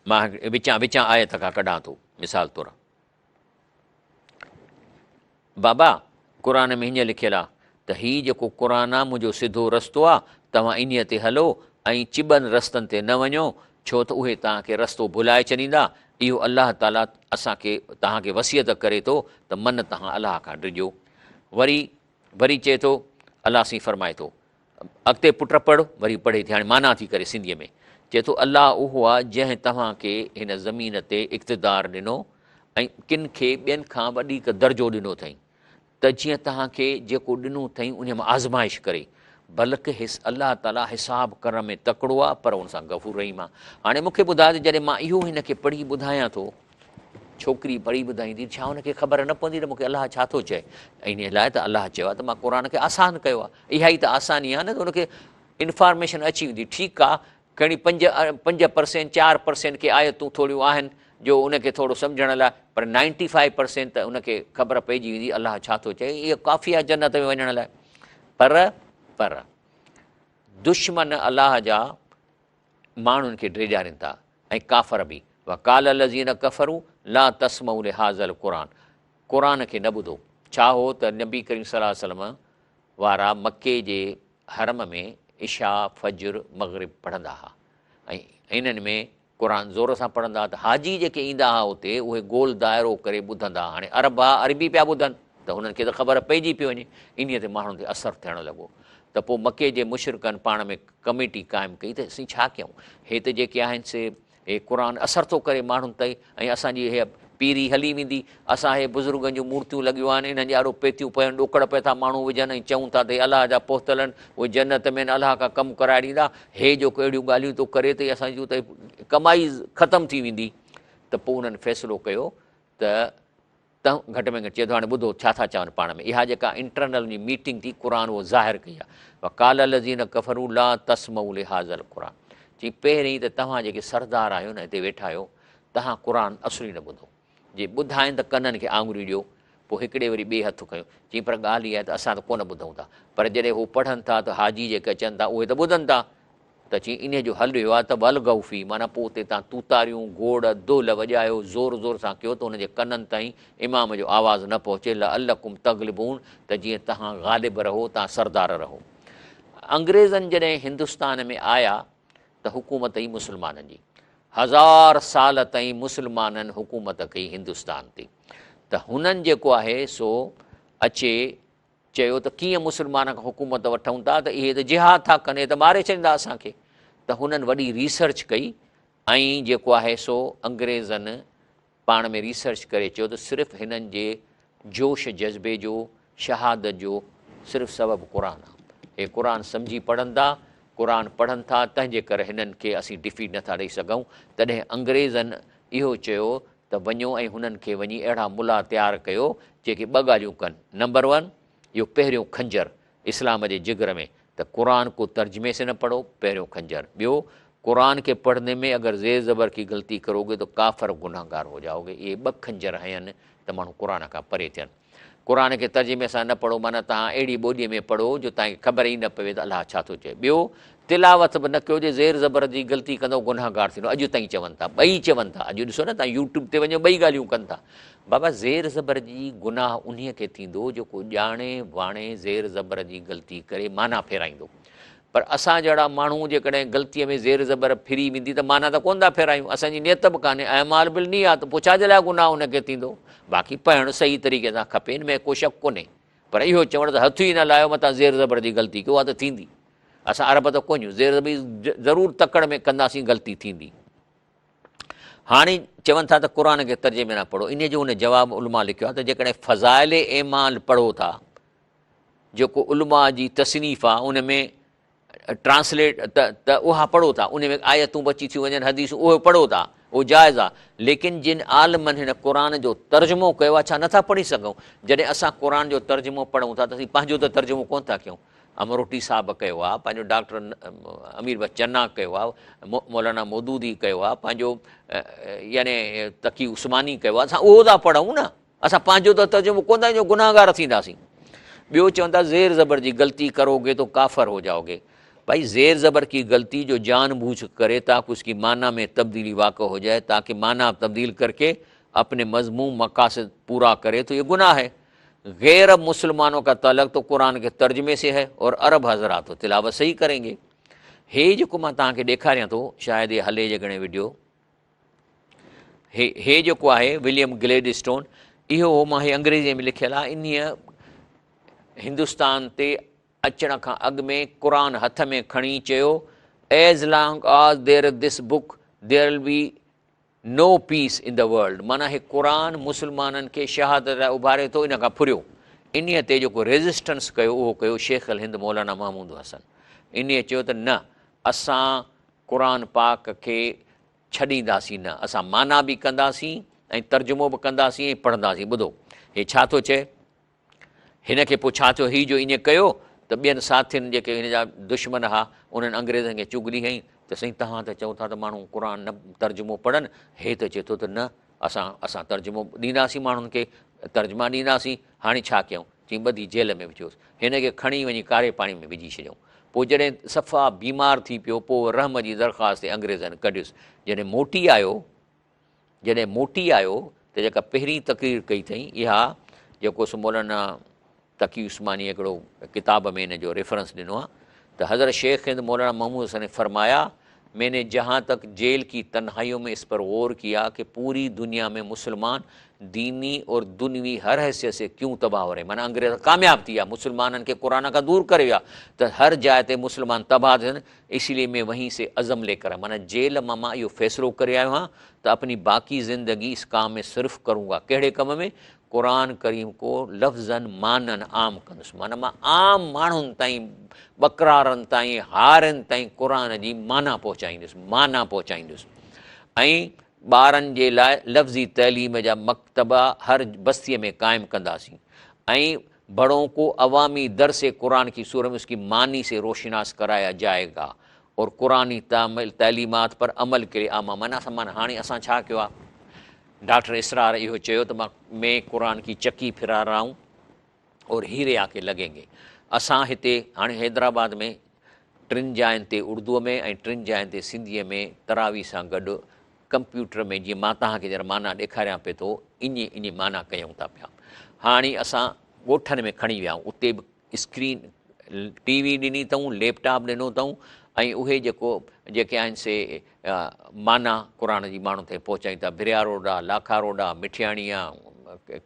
مان وچان وچان آيت کان ڪڍان ٿو مثال طور. بابا! قرآن ۾ هيئن لکيل آ ته هي جيڪو قرآن آ منهنجو سڌو رستو آ، توهان انهيء تي هلو ۽ چٻن رستن تي نه وڃو، ڇو ته اهي توهان کي رستو ڀلائي ڇڏيندا. اهو الله تعاليٰ اسان کي توهان کي وصيت ڪري ٿو ته من توهان الله کان ڊڄو. وري وري چئي ٿو، الله سائين فرمائي ٿو، اڳتي پٽ پڙهه، وري پڙهي ٿي، هاڻي معنيٰ ٿي ڪري سنڌيء ۾، چئي ٿو، الله اهو آهي جنهن توهان کي هن زمين تي اقتدار ڏنو ۽ ڪن کي ٻين کان وڏيڪ درجو ڏنو اٿئين ته جيئن توهان کي جيڪو ڏنو اٿئين انهيء مان آزمائش ڪري، بلڪ الله تعاليٰ حساب ڪرڻ ۾ تڪڙو آهي پر ان سان غفور رحيم آهي. هاڻي مون کي ٻڌاء ته جڏهن مان اهو هن کي پڙهي ٻڌايان ٿو، ڇوڪري پڙهي ٻڌائيندي ڇا هن کي خبر نه پوندي ته مون کي الله ڇا ٿو چئي؟ انهيء لاء ته الله چيو آهي ته مان قرآن کي آسان ڪيو آهي. اها ئي ته آساني آهي نه ته هن کي انفارميشن اچي ويندي. ٺيڪ آهي کڻي 5 پرسينٽ 4 پرسينٽ ڪي آيتون ٿوريون آهن جو ان کي ٿورو سمجهڻ لاء پر 95 پرسينٽ ته ان کي خبر پئجي ويندي الله ڇا ٿو چئي. اهو ڪافي آهي جنت ۾ وڃڻ لاء. پر دشمن الله جا ماڻهن کي ڊيڄارين ٿا ۽ ڪافر به، وقال الذين ڪفروا لا تسمعوا لهذا القرآن قرآن کي نه ٻڌو. ڇا هو ته نبي ڪريم صلي الله عليه وسلم وارا مڪي جي حرم ۾ عشاء، فجر، مغرب پڙهندا ها ۽ انهن ۾ قرآن زور سان پڙهندا ها ته حاجي جيڪي ايندا ها اتي اهي گول دائرو ڪري ٻڌندا ها. هاڻي عرب ها عربي پيا ٻڌن ته هنن کي ته خبر پئجي پئي وڃي. انهيء تي ماڻهن تي اثر ٿيڻ لڳو ته پوء مڪي جي مشرڪن پاڻ ۾ ڪميٽي قائم ڪئي ته اسين ڇا ڪيون؟ هي ته جيڪي آهن سي هي قرآن اثر ٿو ڪري ماڻهن تي ۽ اسان جي هيء پيري هلي ويندي. اسان هي بزرگن جون مورتيون لڳيون آهن، انهن جي آڏو پيتيون پيون آهن، ڏوڪڙ پيا ٿا ماڻهو وجهن ۽ چئون ٿا ته هي الله جا پهتل آهن، اهي جنت ۾ آهن، الله کان ڪم ڪرائي ڏيندا. هي جيڪو اهڙيون ڳالهيون ٿو ڪري ته اسان جون ته ڪمائي ختم ٿي ويندي. ته پوء انهن فيصلو ڪيو ته ته گهٽ ۾ گهٽ چئي ٿو هاڻي ٻڌو ڇا ٿا چون پاڻ ۾ اها جيڪا انٽرنل جي ميٽنگ ٿي قرآن اهو ظاهر ڪئي آهي وقال الذين ڪفروا لا تسمعوا لهذا القرآن چي پهرين ته توهان جيڪي سردار آهيو نه هتي ويٺا آهيو توهان قرآن اصل ئي نه ٻڌو جي ٻڌائين ته ڪنن کي آڱريون ڏيو پوء هڪڙي وري ٻئي هٿ کنيو چي پر ڳالهه اها آهي ته اسان ته ڪونه ٻڌون ٿا پر جڏهن هو پڙهن ٿا ته حاجي جيڪي اچن ٿا اهي ته ٻڌن ٿا ته چيائين، انهيء جو حل اهو آهي ته والغوا فيه معنيٰ پوء اتي توهان توتاريون، گوڙ، دهل وڄايو، زور زور سان ڪيو ته ان جي ڪنن تائين امام جو آواز نه پهچي، لعلڪم تغلبون ته جيئن توهان غالب رهو، توهان سردار رهو. انگريزن جڏهن هندستان ۾ آيا ته حڪومت هئي مسلمانن جي. هزار سال تائين مسلمانن حڪومت ڪئي هندستان تي ته هنن جيڪو آهي سو اچي چيو ته ڪيئن مسلمانن کان حڪومت وٺون ٿا ته اهي ته جهاد ٿا ڪن، اهي ته ماري ڇڏيندا اسان کي. ته هنن وڏي ريسرچ ڪئي ۽ جيڪو آهي سو انگريزن پاڻ ۾ ريسرچ ڪري چيو ته صرف هنن جي جوش جذبي جو، شهادت جو صرف سبب قرآن آ. هي قرآن سمجهي پڙهن ٿا، قرآن پڙهن ٿا، تنهن جي ڪري هنن کي اسين ڊفيٽ نه ٿا ڏئي سگهون. تڏهن انگريزن اهو چيو ته وڃو ۽ هنن کي وڃي اهڙا ملا تيار ڪيو جيڪي ٻه ڳالهيون ڪن. نمبر ون، اهو پهريون خنجر اسلام جي جگر ۾ ته قرآن ڪو ترجمي سي نه پڙهو، پهريون خنجر. ٻيو، قرآن کي پڙهني ۾ اگر زير زبر ڪي غلطي ڪروگي تو ڪافر گنهگار هو جائوگي. اهي ٻه خنجر هنين ته ماڻهو قرآن کان پري ٿين. قرآن کي ترجمي سان نه پڙهو معنيٰ توهان اهڙي ٻوليء ۾ پڙهو جو توهان کي خبر ئي نه پوي ته الله ڇا ٿو چئي. ٻيو، تلاوت به نه ڪيو جي زير زبر جي غلطي ڪندؤ گنهگار ٿيندؤ. اڄ تائين چون ٿا. ٻئي چون ٿا. اڄ ڏسو نه توهان يوٽيوب تي وڃو ٻئي ڳالهيون ڪن ٿا. بابا زير زبر جي گناهه انهيء کي ٿيندو جيڪو ڄاڻي واڻي زير زبر جي غلطي ڪري معنيٰ ڦيرائيندو. پر اسان جهڙا ماڻهو جيڪڏهن غلطيء ۾ زير زبر ڦري ويندي ته معنيٰ ته ڪونه ٿا ڦيرايون، اسان جي نيت به ڪانهي، اعمال بالنيات، پوء ڇا جي لاء گناهه ان کي ٿيندو؟ باقي پڙهڻ صحيح طريقي سان کپي، ان ۾ ڪو شڪ ڪونهي، پر اهو چوڻ ته هٿ ئي نه لايو متان زير زبر جي غلطي ڪيو، اها ته ٿيندي. اسان عرب ته ڪونهيون، زير زبر جي ضرور تڪڙ ۾ ڪنداسين غلطي ٿيندي. هاڻي چون ٿا ته قرآن کي ترجمي نه پڙهو، انهيء جو ان جواب علماء لکيو آهي ته جيڪڏهن فضائل اعمال پڙهو ٿا، جيڪو علماء جي تصنيف آ ان ۾ ٽرانسليٽ ته اها پڙهو ٿا ان ۾ آيتون به اچي ٿيون وڃن حديثون اهو پڙهو ٿا اهو جائز آ ليڪن جن عالمن هن قرآن جو ترجمو ڪيو آ ڇا نٿا پڙهي سگهون جڏهن اسان قرآن جو ترجمو پڙهون ٿا ته اسين پنهنجو ته ترجمو ڪونه ٿا ڪيون امروٽي صاحب ڪيو آ پنهنجو ڊاڪٽر امير بخش چنا ڪيو آ مولانا مودودي ڪيو آ پنهنجو يعني تقي عثماني ڪيو آ اسان اهو ٿا پڙهون نه اسان پنهنجو ته ترجمو ڪونه ٿا جو گنهگار ٿينداسين. ٻيو چون ٿا زير زبر جي غلطي ڪروگي تو ڪافر هو جائوگي. ڀائي زير زبر ڪي غلطي جو جان بوجھ ڪري تاڪه اس ڪي معنيٰ ۾ تبديلي واقع هو جائي تاڪه معنيٰ تبديل ڪرڪي اپني مذموم مقاصد پورا ڪري تو يي گناھ هي. غير مسلمانو ڪا تعلق تو قرآن ڪي ترجمي سي هي اور عرب حضرات تو تلاوت صحيح ڪرين گي. هي جيڪو مان توهان کي ڏيکاريان ٿو شايد هي هلي جيڪڏهن وڊيو. هي هي جيڪو آهي وليم گليڊ اسٽون اهو هو مان هي انگريزيء ۾ لکيل آهي انهيء هندستان تي اچڻ کان اڳ ۾ قرآن هٿ ۾ کڻي چيو as long as there is this book there will be no peace in the world معنيٰ هي قرآن مسلمانن کي شهادت لاء اڀاري ٿو ان کان ڦريو انهيء تي جيڪو ريزسٽنس ڪيو اهو ڪيو شيخ الهند مولانا محمود حسن انهيء چيو ته نه اسان قرآن پاڪ کي ڇڏينداسين نه، اسان معنيٰ به ڪنداسين ۽ ترجمو به ڪنداسين ۽ پڙهنداسين. ٻڌو، هي ڇا ٿو چئي؟ هن کي پوء ڇا ٿيو؟ هي جو ائين ڪيو ته ٻين ساٿين جيڪي هن جا دشمن ها، انهن انگريزن کي چغلي هنئي ته سائين توهان ته چئو ٿا ته ماڻهو قرآن نه ترجمو پڙهن، هي ته چئي ٿو ته نه اسان اسان ترجمو ڏينداسين ماڻهن کي، ترجما ڏينداسين، هاڻي ڇا ڪيون؟ چيائين ٻڌي جيل ۾ وجهوس. هن کي کڻي وڃي ڪاري پاڻي ۾ وجهي ڇڏيائون. پوء جڏهن صفا بيمار ٿي پيو، پوء رحم جي درخواست تي انگريزن ڪڍيس. جڏهن موٽي آيو، جڏهن موٽي آيو ته جيڪا پهرين تقرير ڪئي اٿئين، اها جيڪو سو مولانا تقي عثماني هڪڙو ڪتاب ۾ ان جو ريفرنس ڏنو آهي ته حضرت شيخ هند مولانا محمود حسن نے فرمايا میں نے جهان تڪ جيل ڪي تنهائيون ۾ اس پر غور ڪيا ڪه پوري دنيا ۾ مسلمان ديني اور دنوي هر حيثيت سي ڪيون تباهه هو رهي معنيٰ انگريز ڪامياب ٿي ويا مسلمانن کي قرآن کان دور ڪري ويا ته هر جاء تي مسلمان تباهه ٿين اسي ليي مين وهين سي عزم لي ڪر معنيٰ جيل مان مان اهو فيصلو ڪري آيو هان ته اپني باقي زندگي اس ڪام ۾ صرف ڪرون گا ڪهڙي ڪم ۾ قرآن ڪريم ڪو لفظن معنن عام ڪندس معنيٰ مان عام ماڻهن تائين ٻڪرارن تائين هارين تائين قرآن جي معنيٰ پهچائيندس معنيٰ پهچائيندس ۽ ٻارن جي لاء لفظي تعليم جا مڪتبا هر بستيء ۾ قائم ڪنداسين ۽ بڙون ڪو عوامي درس قرآن ڪي صورت ۾ اس ڪي معني سي روشناس ڪرايا جائي گا اور قرآني تعليمات پر عمل ڪي لئي عامه معنيٰ اسان معنيٰ هاڻي اسان ڇا ڪيو آهي ڊاڪٽر اسرار اهو چيو ته مان مين قرآن ڪي چڪي ڦرا رها هون اور هيري آڪي لگين گي. اسان هتي هاڻي حيدرآباد ۾ ٽن جاين تي اردوء ۾ ۽ ٽن جاين تي سنڌيء ۾ تراويح سان گڏ ڪمپيوٽر ۾ جيئن مان توهان کي ڄڻ معنيٰ ڏيکاريان پئي ٿو ائين ائين معنيٰ ڪيون ٿا پيا. هاڻي اسان ڳوٺن ۾ کڻي ويا آهيون اتي به اسڪرين ٽي وي ڏني اٿئون، ليپ ٽاپ ڏنو اٿئون ۽ اهي جيڪو جيڪي آهن سي معنيٰ قرآن جي ماڻهن تائين پهچائين ٿا. ڀريا روڊ آ، لاکا روڊ آ، مٺياڻي آ،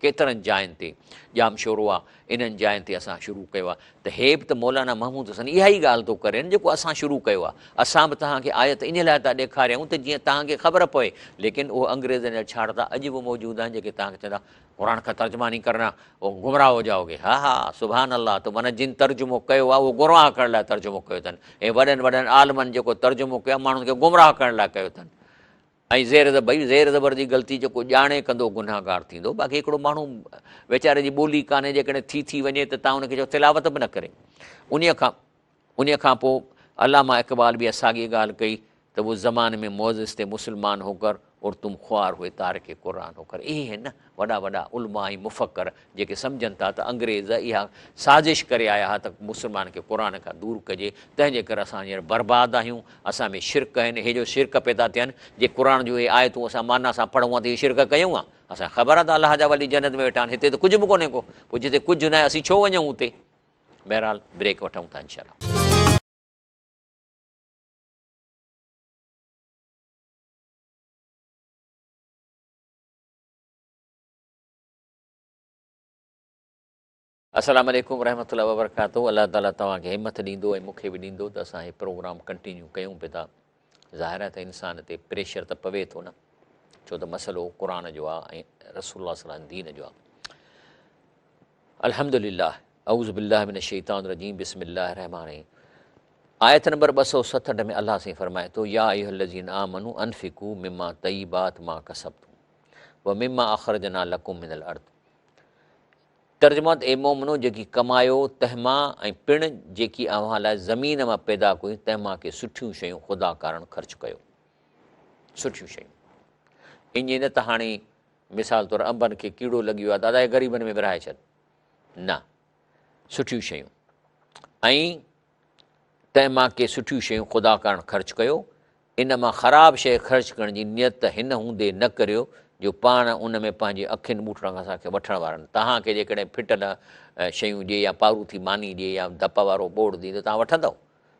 ڪيترن جاين تي ڄامشورو آ انهن جاين تي اسان شروع ڪيو آ ته هي به ته مولانا محمود حسن اها ئي ڳالهه ٿو ڪري نه جيڪو اسان شروع ڪيو آ اسان به توهان کي آيت ان لاء ٿا ڏيکاريون ته جيئن توهان کي خبر پوي ليڪن اهو انگريزن جا ڇاڙتا اڄ به موجود آهن جيڪي توهان کي چوندا قرآن کا ترجما نهين ڪرنا وہ گمراهه هو جائو گي ها ها سبحان الله ته معنيٰ جن ترجمو ڪيو آ اهو گمراهه ڪرڻ لاء ترجمو ڪيو اٿن ۽ وڏن وڏن عالمن جيڪو ترجمو ڪيو آ ماڻهن کي گمراهه ڪرڻ لاء ڪيو اٿن ۽ زير زبر ڀئي زير زبر جي غلطي جيڪو ڄاڻي ڪندو گنهگار ٿيندو باقي هڪڙو ماڻهو ويچاري جي ٻولي ڪانهي جيڪڏهن ٿي ٿي وڃي ته تان ان کي چئو تلاوت به نه ڪري انهي کان انهي کان پوء علامه اقبال به ساڳي ڳالهه ڪئي ته وہ زماني ۾ معزز تي مسلمان هوڪر اور تم خوار هوئي تارڪ قرآن هوڪر اهي آهن نه وڏا وڏا علماء ۽ مفڪر جيڪي سمجهن ٿا ته انگريز اها سازش ڪري آيا ها ته مسلمان کي قرآن کان دور ڪجي تنهن جي ڪري اسان هينئر برباد آهيون اسان ۾ شرڪ آهن هي جو شرڪ پيدا ٿيا آهن جي قرآن جون اهي آيتون اسان معنيٰ سان پڙهون ها ته اهي شرڪ ڪيون ها اسان کي خبر آهي ته الله جا ولي جنت ۾ ويٺا آهن هتي ته ڪجهه به ڪونهي ڪو پوء جتي ڪجهه ناهي اسين ڇو وڃون اتي بهرحال بريڪ وٺون ٿا انشاء الله. السلام عليڪم ورحمة الله وبرڪاته الله تعالي توهان کي همٿ ڏيندو ۽ مون کي به ڏيندو ته اسان هي پروگرام ڪنٽينيو ڪيون پيا ٿا ظاهر آهي ته انسان تي پريشر ته پوي ٿو نه ڇو ته مسئلو قرآن جو آهي ۽ رسول الله صلي الله عليه وسلم دين جو آهي الحمد لله اعوذ بالله من الشيطان الرجيم بسم الله الرحمن الرحيم آيت نمبر 267 ۾ الله سائين فرمائي ٿو يا ايها الذين آمنوا انفقوا مما طيبات ما كسبتم ومما اخرجنا لكم من الارض ترجمو، اي مؤمنو! جيڪي ڪمايو تنهن مان ۽ پڻ جيڪي اوهان لاء زمين مان پيدا ڪيون تنهن مان ڪي سٺيون شيون خدا ڪارڻ خرچ ڪيو. سٺيون شيون. ائين نه ته هاڻي مثال طور انبن کي ڪيڙو لڳي ويو آهي دادا هي غريبن ۾ ورهائي ڇڏ. نه. سٺيون شيون. ۽ تنهن مان ڪي سٺيون شيون خدا ڪارڻ خرچ ڪيو. ان مان خراب شيء خرچ ڪرڻ جي نيت هن هوندي نه ڪريو جو پاڻ ان ۾ پنهنجي اکين ٻوٽڻ کان اسان کي وٺڻ وارن توهان کي جيڪڏهن ڦٽل شيون ڏئي يا پاروٿي ماني ڏئي يا ڌپ وارو ٻوڙ ڏئي ته توهان وٺندؤ؟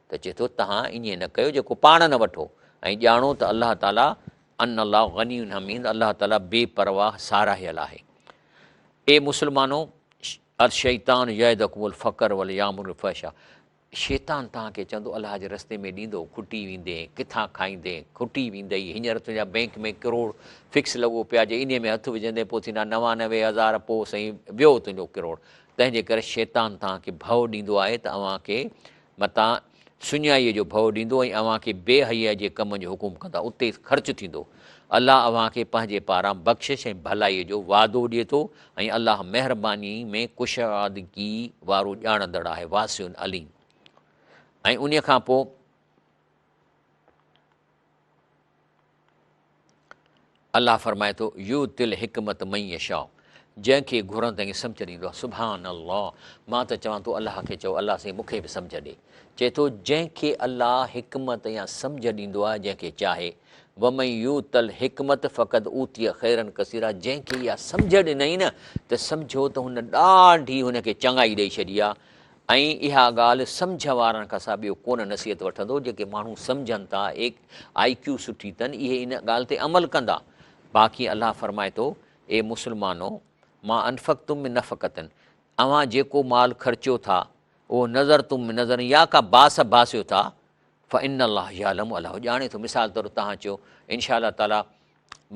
ته چئي ٿو توهان ائين نه ڪيو جيڪو پاڻ نه وٺو ۽ ڄاڻو ته الله تعاليٰ ان الله غني حميد الله تعاليٰ بي پرواهه ساراهيل آهي. اي مسلمانو! الشيطان يعدڪم الفقر وليامر بالفحشاء شيطان توهان کي چوندو الله جي رستي ۾ ڏيندو کٽي ويندين، ڪٿان کائيندين، کٽي ويندئي، هينئر تنهنجا بئنڪ ۾ ڪروڙ فڪس لڳو پيا جي انهي ۾ هٿ وجهندين پوء ٿيندا 99 هزار پوء سائين ويو تنهنجو ڪروڙ. تنهن جي ڪري شيطان توهان کي ڀؤ ڏيندو آهي ته اوهان کي متان سڃائيء جو ڀؤ ڏيندو ۽ اوهان کي بي حيائيء جي ڪمن جو حڪم ڪندا اتي خرچ ٿيندو. الله اوهان کي پنهنجي پاران بخشش ۽ ڀلائيء جو وعدو ڏئي ٿو ۽ الله مهرباني ۾ ڪشادگي وارو ڄاڻندڙ آهي، واسع عليم. ۽ انهيء کان پوء الله فرمائي ٿو، يؤتي الحڪمت من يشاء جنهن کي گهرن تنهن کي سمجهه ڏيندو آهي. سبحان الله مان ته چوان ٿو الله کي چئو الله سائين مون کي به سمجهه ڏي. چئي ٿو جنهن کي الله حڪمت يا سمجهه ڏيندو آهي جنهن کي چاهي ومن يؤت الحڪمت فقد اوتي خيرا ڪثيرا جنهن کي اها سمجهه ڏنائين نه ته سمجهو ته هن ڏاڍي هن کي چڱائي ڏئي ڇڏي آهي ۽ اها ڳالهه سمجهه وارن کان سواء ٻيو ڪونه نصيحت وٺندو جيڪي ماڻهو سمجهن ٿا آئي ڪيو سٺي اٿن اهي ان ڳالهه تي عمل ڪندا باقي الله فرمائي ٿو اي مسلمانو ما انفقتم من نفقة اوهان جيڪو مال خرچيو ٿا اهو نذرتم من نذر يا ڪا باس باسيو ٿا فان الله يعلم الله ڄاڻي ٿو مثال طور توهان چيو انشاء الله تعالي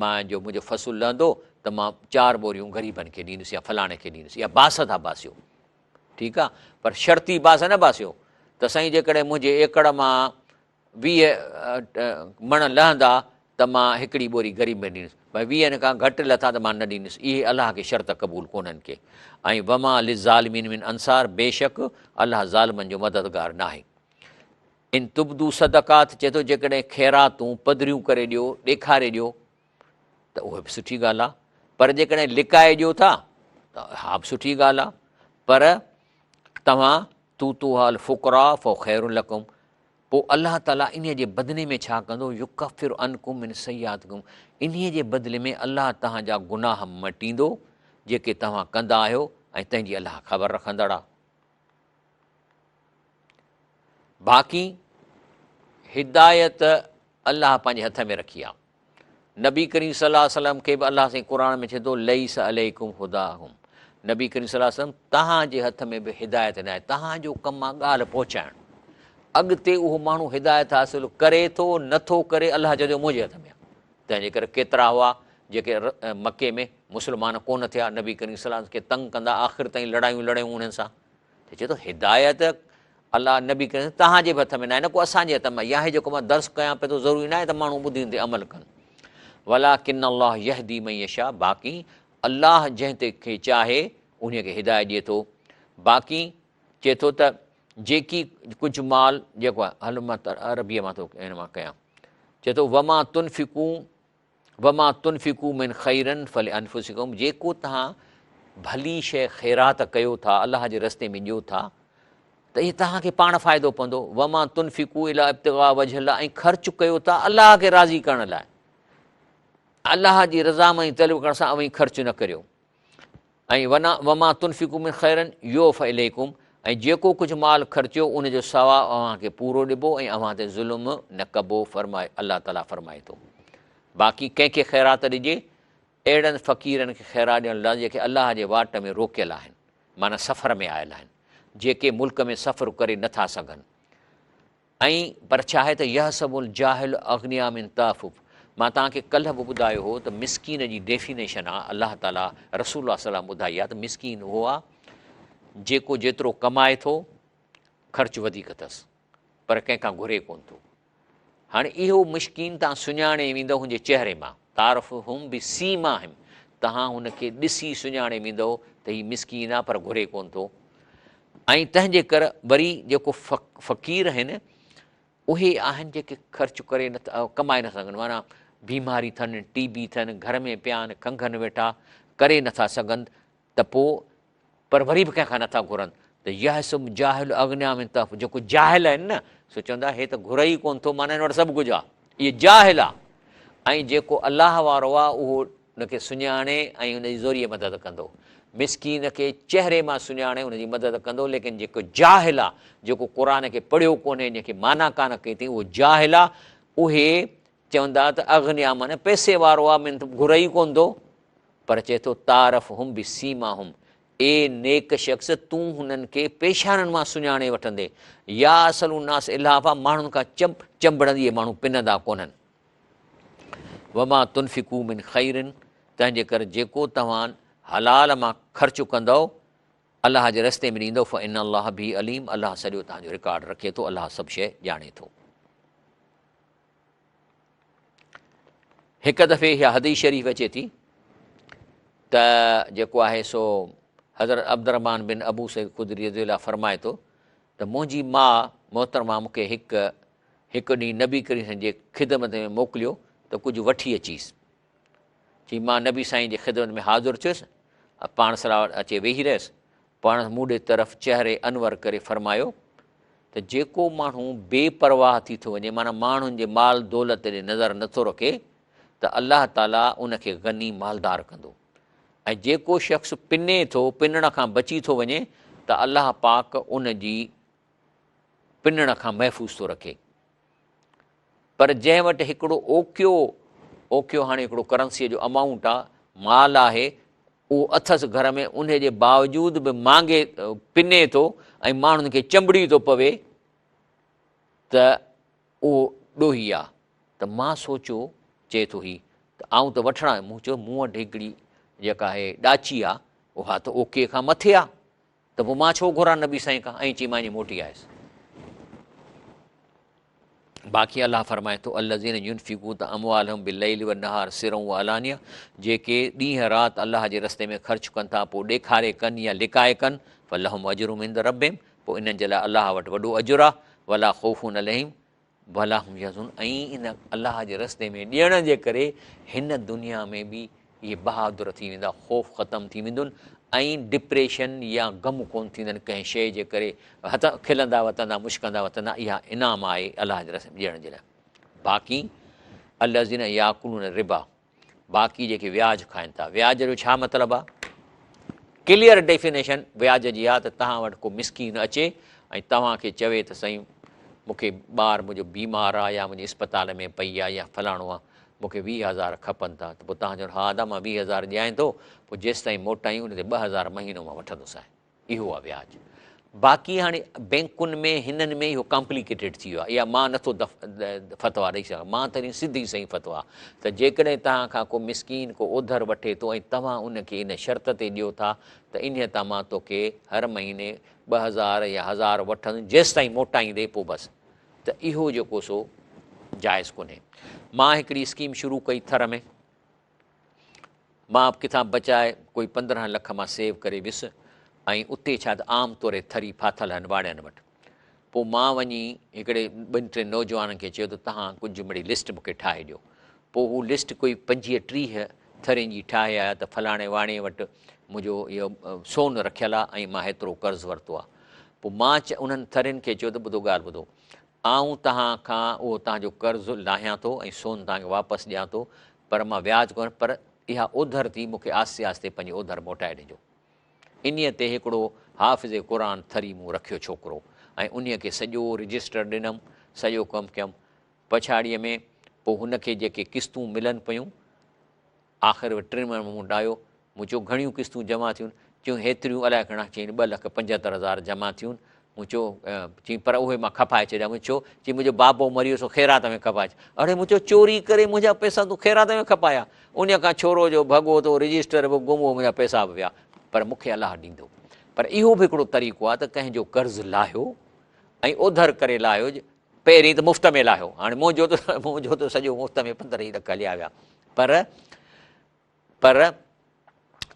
مان جو منهنجو فصل لهندو ته مان چار ٻوريون غريبن کي ڏيندس يا فلاڻي کي ڏيندس يا باس ٿا باسيو ٺيڪ آ پر شرطي باس نه باسيو ته سائين جيڪڏهن منهنجي ايڪڙ مان 20 مڻ لهندا ته مان هڪڙي ٻوري غريب ۾ ڏيندس ڀائي ويهن کان گهٽ لٿا ته مان نه ڏيندس اهي الله کي شرط قبول ڪونهن ڪي ۽ وما للظالمين من انصار بيشڪ الله ظالمن جو مددگار ناهي ان تبدو صدقات چئي ٿو جيڪڏهن خيراتون پڌريون ڪري ڏيو ڏيکاري ڏيو ته اها به سٺي ڳالهه آهي پر جيڪڏهن لڪائي ڏيو ٿا ته اها به سٺي ڳالهه آهي پر توهان توتوها الفقراء فهو خير لڪم پوء الله تعاليٰ انهيء جي بدلي ۾ ڇا ڪندو يڪفر عنڪم من سيئاتڪم انهيء جي بدلي ۾ الله توهان جا گناهه مٽيندو جيڪي توهان ڪندا آهيو ۽ تنهن جي الله خبر رکندڙ آهي باقي هدايت الله پنهنجي هٿ ۾ رکي آ. نبي ڪريم صلي الله عليه وسلم کي به الله سائين قرآن ۾ چئي ٿو ليس عليڪم هداهم نبي ڪريم صلي الله عليه وسلم توهان جي هٿ ۾ به هدايت ناهي، توهان جو ڪم آ ڳالهه پهچائڻ، اڳتي اهو ماڻهو هدايت حاصل ڪري ٿو نه ٿو ڪري الله چئي ٿو منهنجي هٿ ۾ آ. تنهن جي ڪري ڪيترا هئا جيڪي مڪي ۾ مسلمان ڪونه ٿيا، نبي ڪريم صلي الله عليه وسلم کي تنگ ڪندا آخر تائين لڙايون لڙيون انهن سان. ته چئي ٿو هدايت الله نبي ڪريم توهان جي به هٿ ۾ ناهي نه ڪو اسان جي هٿ ۾ يا هي جيڪو مان درس ڪيان پيو ٿو ضروري ناهي ته ماڻهو ٻڌي ان تي عمل ڪن. ولڪن الله يهدي من يشاء باقي الله جنهن تي کي چاهي انهي کي هدايت ڏئي ٿو. باقي چئي ٿو ته جيڪي ڪجهه مال جيڪو آهي هل مان عربيء مان ٿو هن مان ڪيان چئي ٿو وما تنفقون وما تنفقوا من خيرا فلانفسڪم جيڪو توهان ڀلي شيء خيرات ڪيو ٿا الله جي رستي ۾ ڏيو ٿا ته اهي توهان کي پاڻ فائدو پوندو وما تنفقوا الا ابتغاء وجه الله ۽ خرچ ڪيو ٿا الله کي راضي ڪرڻ لاء الله جي رضامندي طلب ڪرڻ سان اوهين خرچ نه ڪريو ۽ ونا وما تنفقوا من خيرا يوف اليڪم ۽ جيڪو ڪجهه مال خرچيو ان جو ثواب اوهان کي پورو ڏبو ۽ اوهان تي ظلم نه ڪبو فرمائي الله تعالي فرمائي ٿو باقي ڪنهن کي خيرات ڏجي اهڙن فقيرن کي خيرات ڏيڻ لازم جيڪي الله جي واٽ ۾ روڪيل آهن معنيٰ سفر ۾ آيل آهن جيڪي ملڪ ۾ سفر ڪري نٿا سگهن ۽ پر ڇا آهي ته يحسب الجاهل اغنياء من تعفف مان توهان کي ڪلهه به ٻڌايو هو ته مسڪين جي ڊيفينيشن آ الله تعالي رسول الله صلي الله ٻڌائي آ ته مسڪين اهو آ جيڪو جيترو ڪمائي ٿو خرچ وڌيڪ اٿس پر ڪنهن کان گهري ڪون ٿو هاڻي اهو مشڪين تان سڃاڻي ويندو هن جي چهري مان تعرفهم بسيماهم توهان هن کي ڏسي سڃاڻي ويندو ته هي مسڪين آ پر گهري ڪون ٿو ۽ تنهن جي ڪر وري جيڪو فقير آهن اهي آهن جيڪي خرچ ڪري نه ڪمائي نه سگهن معنيٰ بيماري اٿن ٽي بي اٿن گهر ۾ پيا آهن کنگهن ويٺا ڪري نٿا سگهن ته پوء پر وري به ڪنهن کان نٿا گهرن ته يحسب جاهل اغنيا من تف جيڪو جاهل آهن نه سو چوندا هي ته گهري ئي ڪونه ٿو معنيٰ هن وٽ سڀ ڪجهه آهي اهي جاهل آهي ۽ جيڪو الله وارو آهي اهو ان کي سڃاڻي ۽ ان جي زوريء مدد ڪندو. مسڪين کي چهري مان سڃاڻي ان جي مدد ڪندو، ليڪن جيڪو جاهل آ، جيڪو قرآن کي پڙهيو ڪونهي، جنهن کي معنيٰ ڪانه ڪئي اٿئي، اهو جاهل آ، اهي چوندا ته اغنيا معنيٰ پئسي وارو آ، منٿ گهري ئي ڪونه ٿو، پر چئي ٿو تعرفهم بسيماهم، اي نيڪ شخص تون هنن کي پيشانن مان سڃاڻي وٺندين، ياسأل الناس الحافا، ماڻهن کان چنبڙندي اهي ماڻهو پنندا ڪونهن. وما تنفقوا من خير تنهن جي ڪري جيڪو توهان حلال مان خرچ ڪندؤ الله جي رستي ۾ ڏيندؤ فان الله به عليم الله سڄو توهان جو رڪارڊ رکي ٿو الله سڀ شيء ڄاڻي ٿو. هڪ دفعي اها حديث شريف اچي ٿي ته جيڪو آهي سو حضرت عبدالرحمان بن ابو سعيد خدري رضي الله فرمائي ٿو ته منهنجي ماء محترمه مون کي هڪ هڪ ڏينهن نبي ڪريم سائين جي خدمت ۾ موڪليو ته ڪجهه وٺي اچيس. چي مان نبي سائين جي خدمت ۾ حاضر ٿيس ۽ پاڻ صلي الله اچي ويهي رهيس. پاڻ مون ڏي طرف چهري انور ڪري فرمايو ته جيڪو ماڻهو بي پرواهه ٿي ٿو وڃي معنيٰ ماڻهن جي مال دولت ڏي نظر نٿو رکي ته الله تعاليٰ ان کي غني مالدار ڪندو ۽ جيڪو شخص پني ٿو پنڻ کان بچي ٿو وڃي ته الله پاڪ ان جي پنڻ کان محفوظ ٿو رکي. پر جنهن وٽ هڪڙو اوڪيو، اوڪيو هاڻي هڪڙو ڪرنسيء جو امائونٽ آ، مال آهي، اهو اٿس گهر ۾ انهي جي باوجود به مانگي پني ٿو ۽ ماڻهن کي چنبڙي ٿو پوي ته اهو ڏوهي آ. ته مان سوچيو، چئي ٿو هي ته آئون ته وٺڻ آيو، مون چيو مون وٽ هڪڙي جيڪا آهي ڏاچي آ، اها ته اوڪي کان مٿي آ. ته پوء مان ڇو گهران نبي سائين کان؟ ائين چئي مان ائين موٽي آيس. باقي الله فرمائي ٿو الذين ينفقون اموالهم بالليل والنهار سرا وعلانيه جيڪي ڏينهن رات الله جي رستي ۾ خرچ ڪن ٿا پوء ڏيکاري ڪن يا لڪائي ڪن فلهم اجرهم عند ربهم پوء انهن جي لاء الله وٽ وڏو اجر آهي ولا خوف عليهم ولا هم يحزنون ۽ ان الله جي رستي ۾ ڏيڻ جي ڪري هن دنيا ۾ به اهي بهادر ٿي ويندا، خوف ختم ٿي ويندن ۽ ڊپريشن يا غم ڪونه ٿيندن ڪنهن شيء جي ڪري هت کلندا وتندا مشڪندا وتندا اها انعام آهي الله جي رستي ۾ ڏيڻ جي لاء باقي الذين ياڪلون الربا باقي جيڪي وياج کائن ٿا وياج جو ڇا مطلب آ ڪليئر ڊيفينيشن وياج جي آ ته توهان وٽ ڪو مسڪين اچي ۽ توهان کي چوي ته سائين مون کي ٻار منهنجو بيمار آ يا منهنجي اسپتال ۾ پئي آ يا فلاڻو آ مون کي 20000 کپن ٿا ته پوء توهان چوندو ها ادا مان 20000 ڏيانء ٿو پوء جيستائين موٽائين ان تي 2000 مهينو مان وٺندوسانء. اهو آهي وياج. باقي هاڻي بينڪن ۾ هنن ۾ اهو ڪامپليڪيٽيڊ ٿي ويو آهي. اها مان نٿو فتويٰ ڏئي سگهان. مان ته ڏني سڌي سئين فتويٰ ته جيڪڏهن توهان کان ڪو مسڪين ڪو اوڌر وٺي ٿو ۽ توهان ان کي ان شرط تي ڏيو ٿا ته انهيء تان مان توکي هر مهيني 2000 يا هزار وٺندس جيستائين موٽائيندي پوء بس ته اهو جيڪو سو جائز ڪونهي. مان هڪڙي اسڪيم شروع ڪئي ٿر ۾. مان به ڪٿان بچائي ڪوئي 15 لک مان سيو ڪري ويس ۽ اتي ڇا ته عام طوري ٿري ڦاٿل هن واڙين وٽ. پوء مان وڃي هڪڙي ٻن ٽن نوجوانن کي چيو ته توهان ڪجهه مڙئي لسٽ مون کي ٺاهي ڏيو. پوء هو لسٽ ڪوئي 25 30 ٿرين جي ٺاهي آيا ته فلاڻي واڻي وٽ منهنجو اهو سون رکيل آهي ۽ مان هيترو قرض ورتو آهي. پوء مان انهن ٿرين کي چيو ته ٻڌو ڳالهه ٻڌو آئون توهان کان اهو توهان جو قرض لاهيان ٿو ۽ سون توهان کي واپس ڏيان ٿو پر مان وياج ڪونه پر اها اوڌر ٿي مون کي آهستي آهستي پنهنجي اوڌر موٽائي ڏجو. انهيء تي هڪڙو حافظ قرآن ٿري مون رکيو ڇوڪرو ۽ انهيء کي سڄو رجسٽر ڏنم، سڄو ڪم ڪيم. پڇاڙيء ۾ پوء هن کي جيڪي قسطون ملن پيون، آخر ۾ ٽن مهينن ۾ مون وٽ آيو. مون چيو گهڻيون قسطون جمع ٿيون؟ چيائين هيتريون الائي گهڻا؟ چيائين 2 لک 75 هزار جمع ٿيون. مون چيو، چيائين پر اهي مان کپائي ڇڏيا. مون چيو، چيائين منهنجو بابو مري ويو سو خيرات ۾ کپائي ڇڏ. اڙي مون چيو چوري ڪري منهنجا پئسا تون خيرات ۾ کپايا. انهيء کان ڇورو جو ڀڳو ته رجسٽر به گم هو منهنجا پئسا به ويا. پر مون کي الله ڏيندو. پر اهو به هڪڙو طريقو آهي ته ڪنهن جو قرض لاهيو ۽ اوڌر ڪري لاهيو. پهرين ته مفت ۾ لاهيو، هاڻي منهنجو ته سڄو مفت ۾ 15 ئي لک هليا ويا. پر پر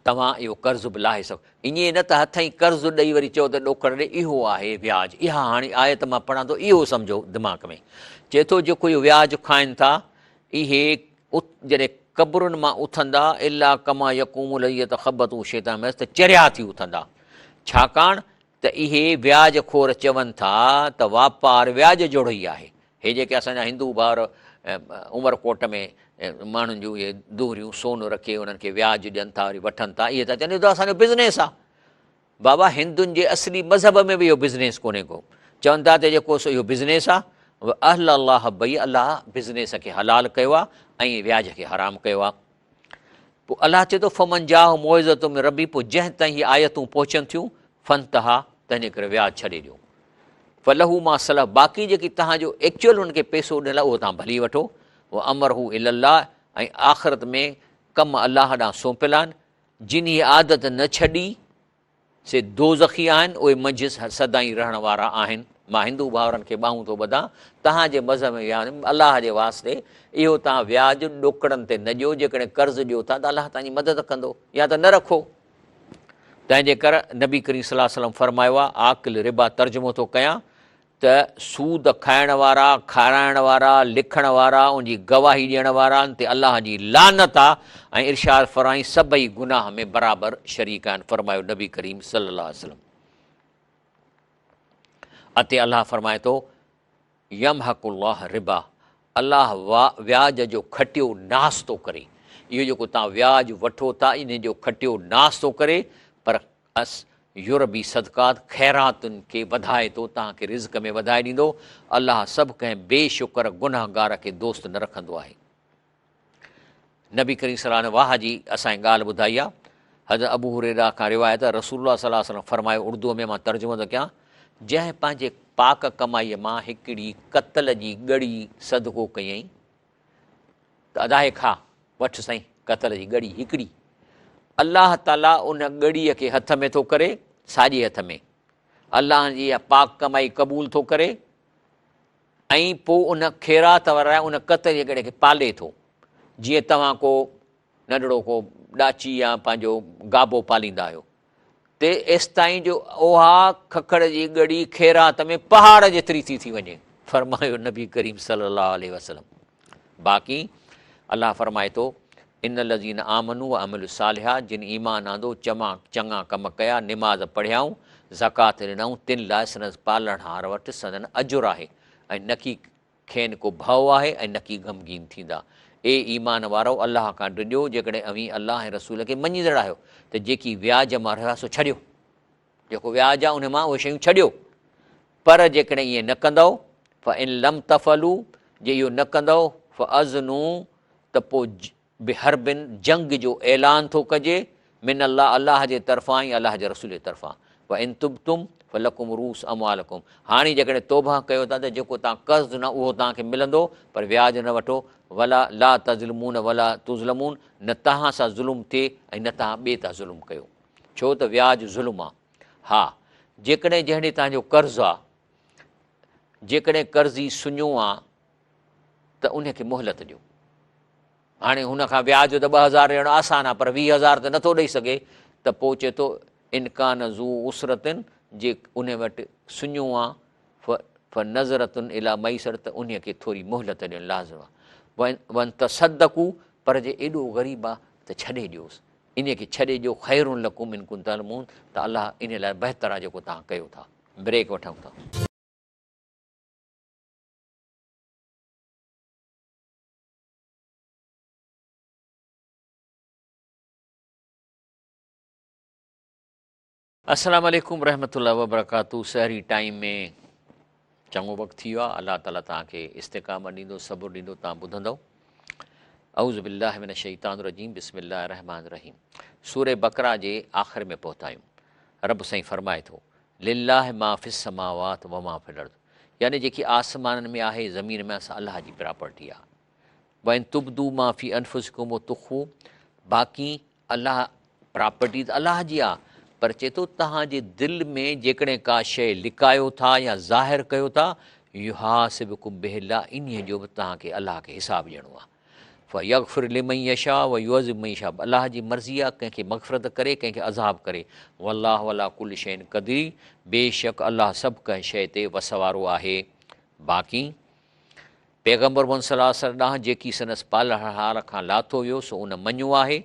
توهان اهو قرض به لاهي سگهو. ائين نه ته هٿئين قرض ڏئي وري چئو ته ڏوڪڙ ڏي، اهو آهي وياج. اها هاڻي آيت مان پڙهان ٿو، اهو سمجهو دماغ ۾. چئي ٿو جيڪو اهو وياج کائن ٿا، اهي جڏهن قبرن مان اٿندا، الا ڪما يقوم الذي يتخبطه الشيطان من المس، ته چريا ٿي اٿندا. ڇاڪاڻ ته اهي وياج خور چون ٿا ته واپار وياج جهڙو ئي آهي. هي جيڪي اسان جا هندو ڀائر عمر ڪوٽ ۾ ماڻهن جون اهي دوريون سون رکي انهن کي وياج ڏين ٿا وري وٺن ٿا، اهي ٿا چون اهو ته اسان جو بزنيس آهي. بابا هندن جي اصلي مذهب ۾ به اهو بزنيس ڪونهي ڪو. چون ٿا ته جيڪو سو اهو بزنيس آهي. واحل الله بيع، الله بزنيس کي حلال ڪيو آهي ۽ وياج کي حرام ڪيو آهي. پوء الله چئي ٿو فمن جاءه موعظة من ربه، پوء جنهن تائين هي آيتون پهچن ٿيون، فانتهي، تنهن جي ڪري وياج ڇڏي ڏيو. فله ما سلف، باقي جيڪي توهان جو ايڪچوئل انهن کي پئسو ڏنل آهي اهو توهان ڀلي وٺو. وامره الي الله، ۽ آخرت ۾ ڪم الله ڏانهن سونپيل آهن. جن هيء عادت نه ڇڏي، سي دوزخي آهن، اهي منجهس سدائين رهڻ وارا آهن. مان هندو ڀائرن کي ٻانهون ٿو ٻڌان، توهان جي مذهب ۾ وياج، الله جي واسطي اهو توهان وياج ڏوڪڙن تي نه ڏيو، جيڪڏهن قرض ڏيو ٿا ته الله توهان جي مدد ڪندو، يا ته نه رکو. تنهن جي ڪر نبي ڪريم صلي الله عليه وسلم فرمايو آهي، آڪل ربا ترجمو ٿو ڪيان ته سود کائڻ وارا، کارائڻ وارا، لکڻ وارا، ان جي گواهي ڏيڻ وارا ان تي الله جي لعنت آ ۽ ارشاد فرمائين سڀئي گناهه ۾ برابر شريڪ آهن فرمايو نبي ڪريم صلي الله عليه وسلم. اتي الله فرمائي ٿو يمحق الله ربا، الله وياج جو کٽيو ناس ٿو ڪري. اهو جيڪو توهان وياج وٺو ٿا انهي جو کٽيو ناس ٿو ڪري پر اس يربي صدقات، خيراتن کي وڌائي ٿو، توهان کي رزق ۾ وڌائي ڏيندو. الله سڀ ڪنهن بي شڪر گنهگار کي دوست نه رکندو آهي. نبي ڪريم صلي الله عليه وسلم واهه جي اسان کي ڳالهه ٻڌائي آهي. حضرت ابو هريره کان روايت آهي، رسول الله صلي الله عليه وسلم فرمايو، اردوء ۾ مان ترجمو ٿو ڪيان، جنهن پنهنجي پاڪ ڪمائيء مان هڪڙي ڪتل جي ڳڙي صدقو ڪيائين ته ادا هي کاء، وٺ سائين ڪتل جي ڳڙي هڪڙي. الله تعاليٰ ان ڳڙيء کي هٿ ۾ ٿو ڪري، ساڄي هٿ ۾. الله جي اها پاڪ ڪمائي قبول ٿو ڪري ۽ پوء ان خيرات واري ان ڪتل جي ڳڙي کي پالي ٿو. جيئن توهان ڪو ننڍڙو ڪو ڏاچي يا پنهنجو گابو پاليندا آهيو تي ايستائين جو اها ککڙ جي ڳڙي خيرات ۾ پهاڙ جيتري ٿي ٿي وڃي، فرمايو نبي ڪريم صلي الله عليه وسلم. باقي الله فرمائي ٿو ان الذين آمنوا وعملوا الصالحات، جن ايمان آندو، چڱا ڪم ڪيا، نماز پڙهيائون، زڪوات ڏنائون، تن لاء سندس پالڻهار وٽ سندن اجر آهي ۽ نڪي کين ڪو ڀؤ آهي ۽ نڪي غمگين ٿيندا. اي ايمان وارؤ! الله کان ڊڄو، جيڪڏهن اوهين الله ۽ رسول کي مڃيندڙ آهيو ته جيڪي وياج مان رهيو آهي سو ڇڏيو. جيڪو وياج آهي ان مان اهي شيون ڇڏيو. پر جيڪڏهن ائين نه ڪندؤ، فَإِن لَمْ تَفْعَلُوا، جي اهو نه ڪندؤ، فَأَذْنُوا، ته پوء بحرب جنگ جو اعلان ٿو ڪجي، من الله الله جي طرفان ۽ الله جي رسول جي طرفان، وان تبتم فلڪم رؤس اموالڪم هاڻي جيڪڏهن توبهه ڪيو ٿا ته جيڪو توهان قرض ڏنو اهو توهان کي ملندو پر وياج نه وٺو، ولا لا تظلمون ولا تظلمون نه توهان سان ظلم ٿئي ۽ نه توهان ٻئي تان ظلم ڪيو ڇو ته وياج ظلم آ. ها جيڪڏهن جنهن ڏي توهان جو قرض آ جيڪڏهن قرضي سڃو آ ته ان کي مهلت ڏيو. هاڻي هن کان وياج ته 2000 ڏيڻ آسان آ پر 20000 ته نٿو ڏئي سگهي ته پوء چئي ٿو ان ڪان ذو عسرة جي ان وٽ سڃو آ فنظرة الي ميسرة ته انهي کي ٿوري مهلت ڏيڻ لازم آ. وان تصدقوا پر جي ايڏو غريب آ ته ڇڏي ڏيوس انهي کي ڇڏي ڏيو خير لڪم ان ڪنتم تعلمون ته الله انهي لاء بهتر آ جيڪو توهان ڪيو ٿا. بريڪ وٺون ٿا. السلام عليڪم رحمة الله وبرڪاته سحري ٽائيم ۾ چڱو وقت ٿي ويو آهي الله تعالي توهان کي استقامت ڏيندو صبر ڏيندو توهان ٻڌندو اعوذ بالله من الشيطان الرجيم بسم الله الرحمن الرحيم سوره بقره جي آخر ۾ پهتا آهيون رب سائين فرمائي ٿو لله ما في السماوات وما في الارض يعني جيڪي آسمانن ۾ آهي زمين ۾ سا الله جي پراپرٽي آهي وان تبدو ما في انفسڪم وتخفو باقي الله پراپرٽي ته الله جي آ پر چئي ٿو توهان جي دل ۾ جيڪڏهن ڪا شيء لڪايو ٿا يا ظاهر ڪيو ٿا يحاسبڪم به الله انهيء جو به توهان کي الله کي حساب ڏيڻو آ فيغفر لمن يشاء ويعذب من يشاء الله جي مرضي آ ڪنهن کي مغفرت ڪري ڪنهن کي عذاب ڪري والله علي ڪل شيء قدير بيشڪ الله سڀ ڪنهن شيء تي وس وارو آهي باقي پيغمبر محمد صلي الله عليه وسلم ڏانهن جيڪي سندس پالڻهار کان لاٿو ويو سو ان مڃيو آهي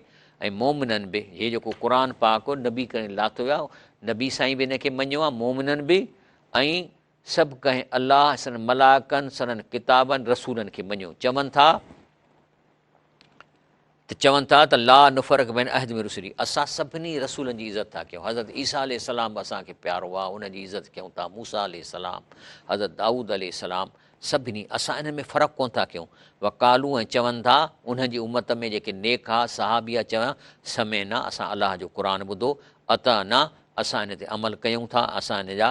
۽ مؤمنن به، هي جيڪو قرآن پاڪ نبي ڪريم لاٿو ويو آهي، نبي سائين به ان کي مڃيو آهي، مؤمنن به ۽ سڀ ڪنهن الله، سندن ملائڪن، سندن ڪتابن، رسولن کي مڃيو. چون ٿا ته چون ٿا ته لا نفرق بين احد من رسله اسان سڀني رسولن جي عزت ٿا ڪيون حضرت عيسيٰ عليه السلام به اسان کي پيارو آهي ان جي عزت ڪيون ٿا موسيٰ عليه السلام حضرت دائود عليه السلام سڀني اسان انهن ۾ فرق ڪون ٿا ڪيون وقالو ۽ چون ٿا انهن جي امت ۾ جيڪي نيڪ ها صحابي ها چون سمعنا اسان الله جو قرآن ٻڌو اطعنا اسان ان تي عمل ڪيون ٿا اسان ان جا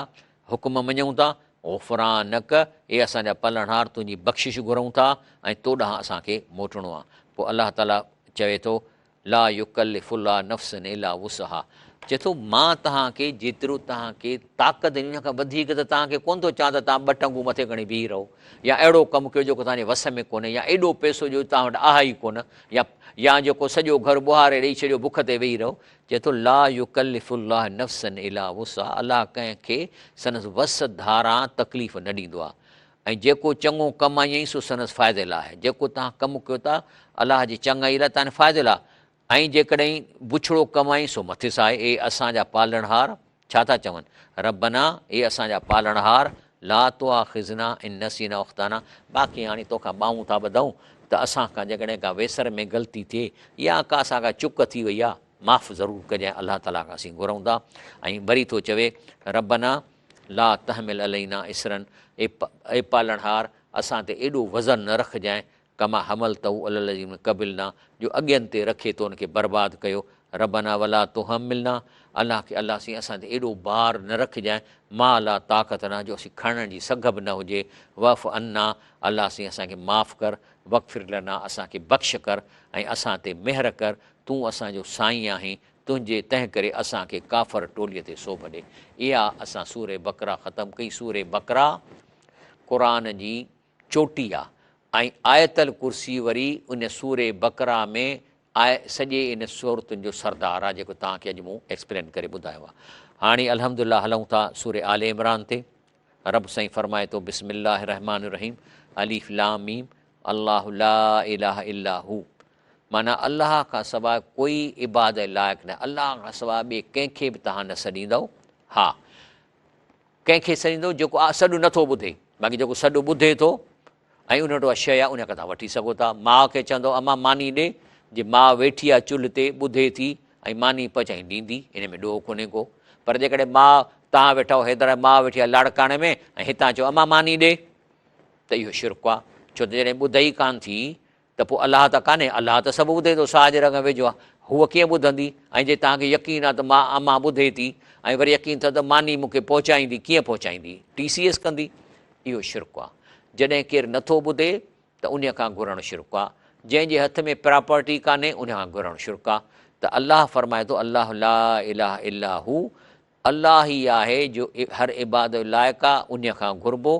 حڪم مڃون ٿا، غفرانک، اي اسان جا پالڻهار تنهنجي بخشش گهرون ٿا ۽ تو ڏانهن اسان کي موٽڻو آهي. پوء الله تعاليٰ چوي ٿو، لا يڪلف الله نفسا الا وسعها چئي ٿو مان توهان کي جيترو توهان کي طاقت ڏني ان کان وڌيڪ ته توهان کي ڪونه ٿو چوان ته توهان ٻه ٽنگون مٿي کڻي بيهي رهو يا اهڙو ڪم ڪيو جيڪو توهان جي وس ۾ ڪونهي يا ايڏو پئسو جو توهان وٽ آهي ئي ڪونه يا يا جيڪو سڄو گهر ٻهاري ڏئي ڇڏيو بک تي ويهي رهو چئي ٿو، لا يڪلف الله نفسا الا وسعها الله ڪنهن کي سندس وس ڌاران تڪليف نه ڏيندو آهي ۽ جيڪو چڱو ڪم آيائين سو سندس فائدي لاء آهي جيڪو توهان ڪم ڪيو ٿا الله جي چڱائي لاء توهان جي فائدي لاء ۽ جيڪڏهن بڇڙو ڪم آيائين سو مٿس آهي اي اسان جا پالڻهار ڇا ٿا چون ربنا اي اسان جا پالڻهار لا تؤاخذنا ان نسينا او اخطانا باقي هاڻي توکان ٻانهون ٿا ٻڌون ته اسان کان جيڪڏهن ڪا ويسر ۾ غلطي ٿئي يا ڪا اسان کان چڪ ٿي وئي آ معاف ضرور ڪجانء الله تعالي کان اسين گهرون ٿا ۽ وري ٿو چوي ربنا لا تحمل علينا اصرا اي پالڻهار اسان تي ايڏو وزن نه رکجانء ڪما حملته علي الذين من قبلنا جو اڳين تي رکي تو ان کي برباد ڪيو، ربنا ولا تحملنا الله کي الله سين اسان تي ايڏو بار نه رکجانء ما لا طاقت لنا جو اسين کڻڻ جي سگهه به نه هجي، واعف عنا الله سين اسان کي معاف ڪر، واغفر لنا اسان کي بخش ڪر ۽ اسان تي مهر ڪر، تون اسان جو سائين آهين تنهنجي تنهن ڪري اسان کي ڪافر ٽولي تي سوڀ ڏي. اها اسان سوره بقره ختم ڪئي، سوره بقره قرآن جي چوٽي آ ۽ آيت الڪرسي وري ان سورة بقره ۾ آء سڄي ان سورتن جو سردار آ جيڪو توهان کي اڄ مون ايڪسپلين ڪري ٻڌايو آ. هاڻي الحمدلله هلون ٿا سورة آل عمران تي. رب سائين فرمائي ٿو بسم الله الرحمٰن الرحيم الف لام ميم الله لا اله الا هو معنيٰ الله کان سواء ڪوئي عبادت لائق نه الله کان سواء ٻئي ڪنهن کي به توهان نه سڏيندؤ ها ڪنهن کي سڏيندو جيڪو سڏ نه ٿو ٻڌي، باقي جيڪو سڏ ٻڌي ٿو ۽ ان وٽ اها شيء آهي ان کان توهان وٺي سگهو ٿا. ماء کي چوندو امان ماني ڏي، جي ماء ويٺي آهي چلهه تي ٻڌي ٿي ۽ ماني پچائي ڏيندي، ان ۾ ڏوهه ڪونهي ڪو. پر جيڪڏهن ماء توهان ويٺا آهيو حيدرآباد ماء ويٺي آهي لاڙڪاڻي ۾ ۽ هتان چئو امان ماني ڏي ته اهو شرڪ آهي، ڇو ته جڏهن ٻڌي ئي ڪانه ٿي. ته پوء الله ته ڪانهي، الله ته سڀ ٻڌي ٿو، ساهه جي رڳ ۾ ويجهو آهي، هوء ڪيئن ٻڌندي؟ ۽ جي توهان کي يقين آهي ته ماء امان ٻڌي ٿي ۽ وري يقين اٿو ته ماني مون کي پهچائيندي، ڪيئن پهچائيندي؟ ٽي سي ايس ڪندي؟ اهو شرڪ آهي. جڏهن ڪير نٿو ٻڌي ته انهيء کان گهرڻ شرڪ آهي. جنهن جي هٿ ۾ پراپرٽي ڪانهي، انهيء کان گهرڻ شرڪ آهي. ته الله فرمائي ٿو، الله لا اله الا هو، الله ئي آهي جو هر عبادت جو لائق آ، انهيء کان گهربو،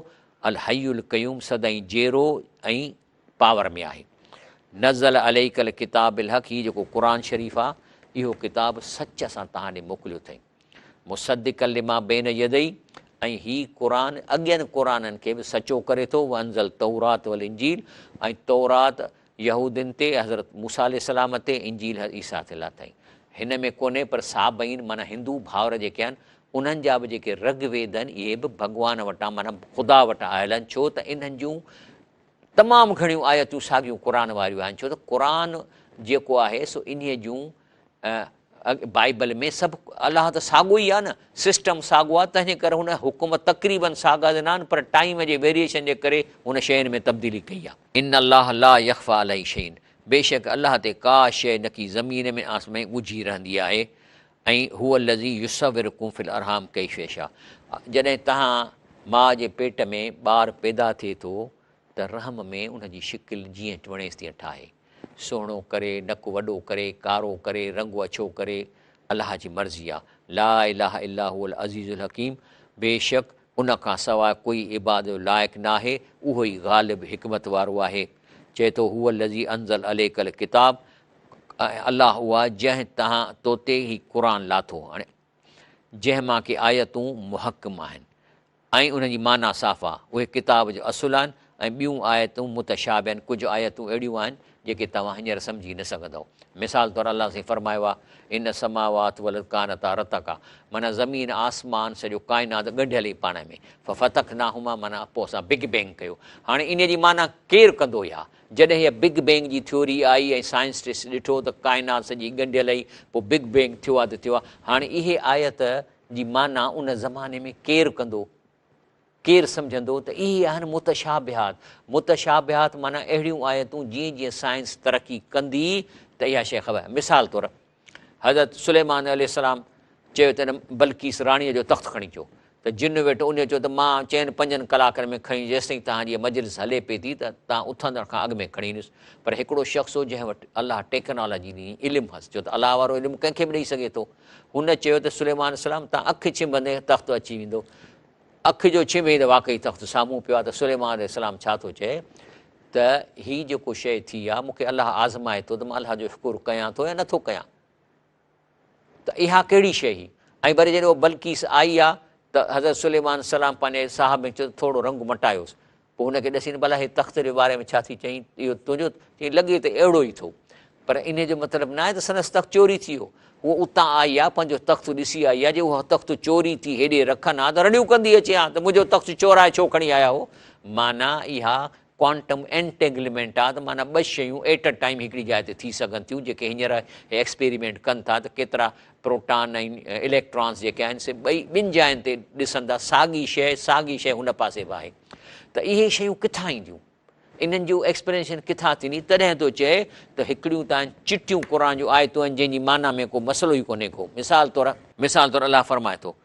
الحي القيوم سدائين جيئرو ۽ پاور ۾ آهي. نزل عليڪ الڪتاب بالحق هي جيڪو قرآن شريف آ، اهو ڪتاب سچ سان توهان ڏي موڪليو اٿئي. مصدقا لما بين يديه ۽ هي قرآن اڳين قرآنن کي به سچو ڪري ٿو، وانزل التورات والانجيل ۽ تورات يهودين تي حضرت موسيٰ عليه السلام تي انجيل حضرت عيسيٰ تي لاٿائين. هن ۾ ڪونهي پر صابئين معنيٰ هندو ڀائر جيڪي آهن انهن جا به جيڪي رگ ويد آهن اهي به ڀڳوان وٽان معنيٰ خدا وٽان آيل آهن ڇو ته انهن جون تمام گهڻيون آيتون ساڳيون قرآن واريون آهن ڇو ته قرآن جيڪو آهي سو انهيء جون بائيبل ۾ سڀ الله ته ساڳو ئي آهي نه سسٽم ساڳو آهي تنهن جي ڪري هن حڪم تقريبن ساڳا ڏنا آهن پر ٽائيم جي ويريئيشن جي ڪري هن شين ۾ تبديلي ڪئي آهي. ان الله لا يخفي عليه شيء بيشڪ الله تي ڪا شيء نڪي زمين ۾ آسمان ۾ ڳجهي رهندي آهي ۽ هو الذي يصورڪم في الارحام ڪيف يشاء جڏهن توهان ماء جي پيٽ ۾ ٻار پيدا ٿئي ٿو ته رحم ۾ ان جي شڪل جيئن وڻيس تيئن ٺاهي سهڻو ڪري، نڪ وڏو ڪري، ڪارو ڪري، رنگ اڇو ڪري، الله جي مرضي آ. لا اله الا هو العزيز الحڪيم بيشڪ ان کان سواء ڪوئي عبادت جو لائق ناهي، اهو ئي غالب حڪمت وارو آهي. چئي ٿو هو الذي انزل عليک الڪتاب ۽ الله اهو آهي جنهن تهان توتي هي قرآن لاٿو هاڻي جنهن مان ڪي آيتون محڪم آهن ۽ انهن جي معنيٰ صاف آ، اهي ڪتاب جو اصل آهن ۽ ٻيون آيتون متشابه آهن، ڪجهه آيتون اهڙيون آهن جيڪي توهان هينئر سمجهي نه سگهندؤ. مثال طور الله سائين فرمايو آ، ان السماوات والارض ڪانتا رتقا معنيٰ زمين آسمان سڄو ڪائنات ڳنڍيل هئي پاڻ ۾، ففتقناهما معنيٰ پوء اسان بگ بينگ ڪيو. هاڻي انهيء جي معنيٰ ڪير ڪندو اها؟ جڏهن هيء بگ بينگ جي ٿيوري آئي ۽ سائنسٽسٽ ڏٺو ته ڪائنات سڄي ڳنڍيل هئي، پوء بگ بينگ ٿيو آ ته ٿيو آ. هاڻي اهي آيت جي معنيٰ ان زماني ۾ ڪير ڪندو؟ ڪير سمجهندو ته اهي آهن متشابهات. متشابهات معنيٰ اهڙيون آيتون جيئن جيئن سائنس ترقي ڪندي ته اها شيء خبر. مثال طور حضرت سليمان عليه السلام چيو ته ان بلقيس راڻيء جو تخت کڻي اچو ته جن ويٺو انهيء چيو ته مان چئن پنجن ڪلاڪن ۾ کڻي جيستائين توهان جي مجلس هلي پئي ٿي ته توهان اٿندڙ کان اڳ ۾ کڻي ايندس پر هڪڙو شخص هو جنهن وٽ الله ٽيڪنالاجي ڏني علم هئس ڇو ته الله وارو علم ڪنهن کي به ڏئي سگهي ٿو هن چيو ته سليمان عليه السلام تان اک ڇنڀندي تخت اچي ويندو. اک جو ڇنڀي ته واقعي تخت سامهون پيو آهي ته سليمان عليه السلام ڇا ٿو چئي ته هي جيڪو شيء ٿي آهي مون کي الله آزمائي ٿو ته مان الله جو شڪر ڪيان ٿو يا نٿو ڪيان ته اها ڪهڙي شيء هئي ۽ وري جڏهن هوء بلقيس آئي آهي ته حضرت سليمان عليه السلام پنهنجي صاحب ۾ چيو ته ٿورو رنگ مٽايوس پوء هن کي ڏسين ڀلا هي تخت جي باري ۾ ڇا ٿي چئين، اهو تنهنجو؟ چيائين لڳي ته اهڙو ئي ٿو. پر انهيء جو مطلب ناهي ته سندس تخت چوري ٿي ويو. هوء اتان آئي آ، پنهنجو تخت ڏسي آئي آ، جي اهو تخت چوري ٿي هيڏي رکن ها ته رڙيون ڪندي اچي ها ته منهنجو تخت چورائي ڇو کڻي آيا هو؟ معنيٰ اها ڪوانٽم اينٽينگلمينٽ آ ته معنيٰ ٻه شيون ايٽ ا ٽائيم هڪڙي جاء تي ٿي سگهن ٿيون جيڪي هينئر هي ايڪسپيريمينٽ ڪن ٿا ته ڪيترا پروٽان ۽ اليڪٽرانس جيڪي آهن سي ٻئي ٻن جاين تي ڏسن ٿا ساڳي شيء ساڳي شيء هن پاسي به آهي ته اهي شيون ڪٿان اينديون انهن جو ايڪسپلينيشن ڪٿان ٿيندي تڏهن ٿو چئي ته هڪڙيون ته آهن چٽيون قرآن جون آيتون آهن جنهن جي معنيٰ ۾ ڪو مسئلو ئي ڪونهي ڪو مثال طور مثال طور الله فرمائي ٿو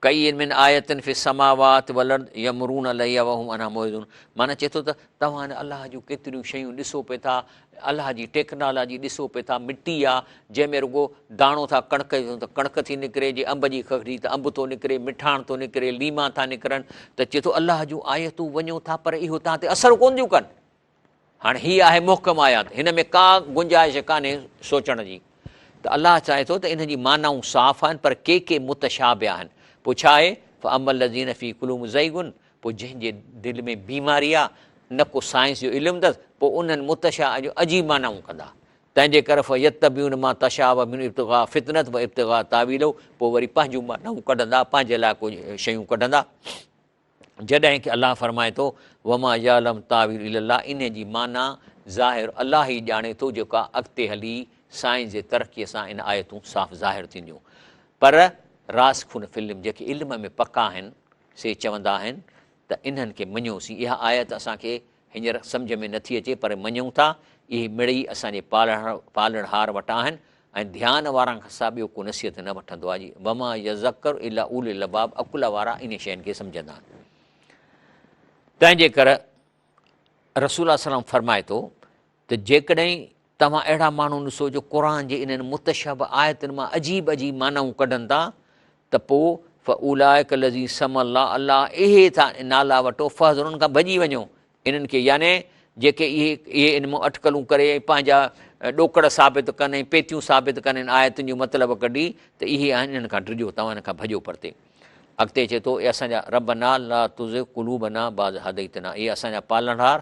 ڪئي من آية في السماوات والارض يمرون عليها وهم عنها معرضون معنيٰ چئي ٿو ته توهان الله جون ڪيتريون شيون ڏسو پئي ٿا الله جي ٽيڪنالاجي ڏسو پئي ٿا مٽي آ جنهن ۾ رڳو داڻو ٿا ڪڻڪ جو ته ڪڻڪ ٿي نڪري جي انب جي ککڙي ته انب ٿو نڪري مٺاڻ ٿو نڪري ليما ٿا نڪرن ته چئي ٿو الله جون آيتون وڃو ٿا پر اهو توهان تي اثر ڪونه ٿيون ڪن هاڻ هي آهي محڪم آيات، هن ۾ ڪا گنجائش ڪانهي سوچڻ جي ته الله چاهي ٿو ته انهن جي معنائون صاف آهن پر ڪي ڪي متشابه آهن. پوء ڇا آهي؟ فاما الذين في قلوبهم زيغ پوء جنهن جي دل ۾ بيماري آهي نه ڪو سائنس جو علم اٿس پوء انهن متشابه جون عجيب معنائون ڪندا. تنهن جي ڪري فيتبعون ما تشابه منه ابتغاء فتنة وابتغاء تاويله پوء وري پنهنجون معنائون ڪڍندا پنهنجي لاء ڪجهه شيون ڪڍندا. جڏهن ڪه الله فرمائي ٿو، وما يعلم تاويله الا الله انهي جي معنيٰ ظاهر الله ئي ڄاڻي ٿو جيڪا اڳتي هلي سائنس جي ترقيء سان ان آيتون صاف ظاهر ٿينديون پر راسخون في العلم جيڪي علم ۾ پڪا آهن سي چوندا آهن ته انهن کي مڃيوسين اها آيت اسان کي هينئر سمجهه ۾ نٿي اچي پر مڃون ٿا اهي مڙئي اسان جي پالڻهار وٽان آهن ۽ ڌيان وارن کان سواء ٻيو ڪو نصيحت نه وٺندو آهي وما يذڪر الا اولو الالباب عقل وارا انهن شين کي سمجهندا آهن. تنهن جي ڪري رسول الله صلي الله عليه وسلم فرمائي ٿو ته جيڪڏهن توهان اهڙا ماڻهو ڏسو جو قرآن جي انهن متشابه آيتن مان عجيب عجيب معنائون ڪڍن ٿا ته پوء فاولئک الذين سمي الله الله اهي ٿا نالا وٺو فاحذروا انهن کان ڀڄي وڃو انهن کي يعني جيڪي اهي اهي ان مان اٽڪلون ڪري ۽ پنهنجا ڏوڪڙ ثابت ڪن ۽ پيتيون ثابت ڪن ان آيتن جو مطلب ڪڍي ته اهي آهن انهن کان ڊڄو توهان انهن کان ڀڄو پرتي اڳتي چئي ٿو، اي اسان جا ربنا لا تزغ قلوبنا بعد هديتنا اي اسان جا پالڻهار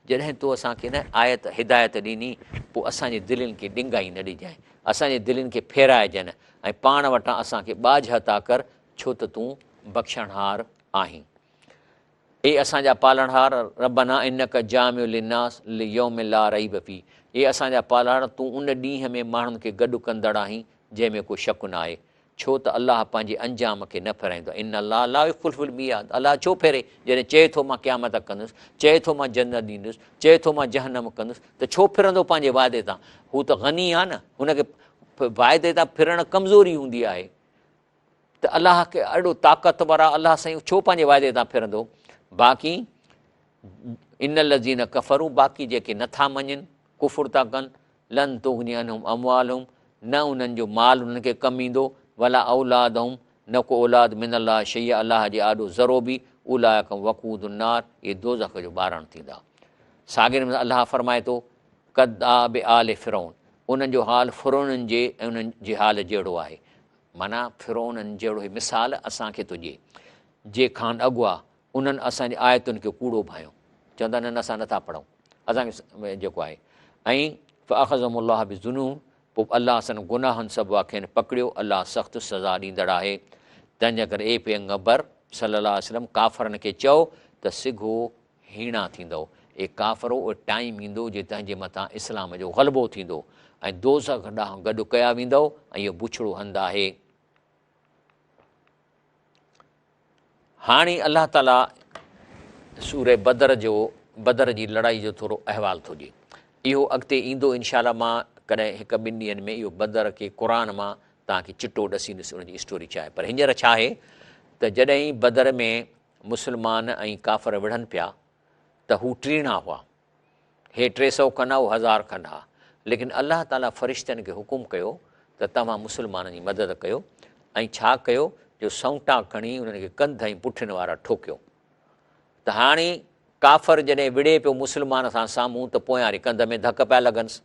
جڏهن تو اسان کي نه آيت، هدايت، ڏني پوء اسان جي دلين کي ڏنگائي نه ڏجانء، اسان جي دلين کي ڦيرائجانء نه ۽ پاڻ وٽان اسان کي ٻاجهه عطا ڪر ڇو ته تون بخشڻهار آهين. اي اسان جا پالڻهار ربنا انک جامع للناس ليوم لا ريب فيه اي اسان جا پالڻهار تون ان ڏينهن ۾ ماڻهن کي گڏ ڪندڙ آهين جنهن ۾ ڪو شڪ نه آهي. ڇو ته الله پنهنجي انجام کي نه ڦيرائيندو آهي، ان الله لا يخلف الميعاد، الله ڇو ڦيري، جڏهن چئي ٿو مان قيامت ڪندس، چئي ٿو مان جنت ڏيندس، چئي ٿو مان جهنم ڪندس ته ڇو ڦرندو پنهنجي وعدي تان، هو ته غني آهي نه، هن کي وعدي تان ڦرڻ ڪمزوري هوندي آهي ته الله کي اهڙو طاقتور آهي، الله سائين ڇو پنهنجي وعدي تان ڦرندو، باقي ان الذين ڪفروا باقي جيڪي نٿا مڃين، ڪفر ٿا ڪن، لن تغني عنهم اموالهم نه انهن جو مال انهن کي ڪم ايندو، ولا اولادهم نه ڪو اولاد من الله شيئا الله جي آڏو ذرو به، اولئک وقود النار اهي دوزخ جو ٻارڻ ٿيندا. ساڳئي نموني الله فرمائي ٿو، ڪداب آل فرعون انهن جو حال فرعونن جي ۽ انهن جي حال جهڙو آهي معنيٰ فرعونن جهڙو هي مثال اسان کي ٿو ڏئي جي کان اڳ آ انهن اسان جي آيتن کي ڪوڙو ڀانيو، چوندا نه نه اسان نٿا پڙهون، اسان کي جيڪو آهي ۽ فاخذهم الله بذنوبهم پوء الله سندن گناهن سببا کين پڪڙيو، الله سخت سزا ڏيندڙ آهي. تنهن جي ڪري اي پيغمبر صلي الله عليه وسلم ڪافرن کي چئو ته سگهو هيڻا ٿيندؤ، اي ڪافرو اهو ٽائيم ايندو جي تنهنجي مٿان اسلام جو غلبو ٿيندو ۽ دوزخ ڏانهن گڏ ڪيا ويندؤ ۽ اهو بڇڙو هنڌ آهي. هاڻي الله تعاليٰ سورة بدر جو بدر جي لڙائي جو ٿورو احوال ٿو ڏئي. اهو اڳتي ايندو انشاء الله مان ڪڏهن هڪ ٻن ڏينهن ۾ اهو بدر کي قرآن مان توهان کي چٽو ڏسيندس ان جي اسٽوري ڇا آهي پر هينئر ڇا آهي ته جڏهن بدر ۾ مسلمان ۽ ڪافر وڙهن پيا ته هو ٽيڻا هئا هي 300 کن ها هو هزار کن ها ليڪن الله تعاليٰ فرشتن کي حڪم ڪيو ته توهان مسلمانن جي مدد ڪيو ۽ ڇا ڪيو جو سونٽا کڻي انهن کي ڪنڌ ۽ پٺين وارا ٺوڪيو ته هاڻي ڪافر جڏهن وڙهي پيو مسلمان سان سامهون ته پويان واري ڪنڌ ۾ ڌڪ پيا لڳنس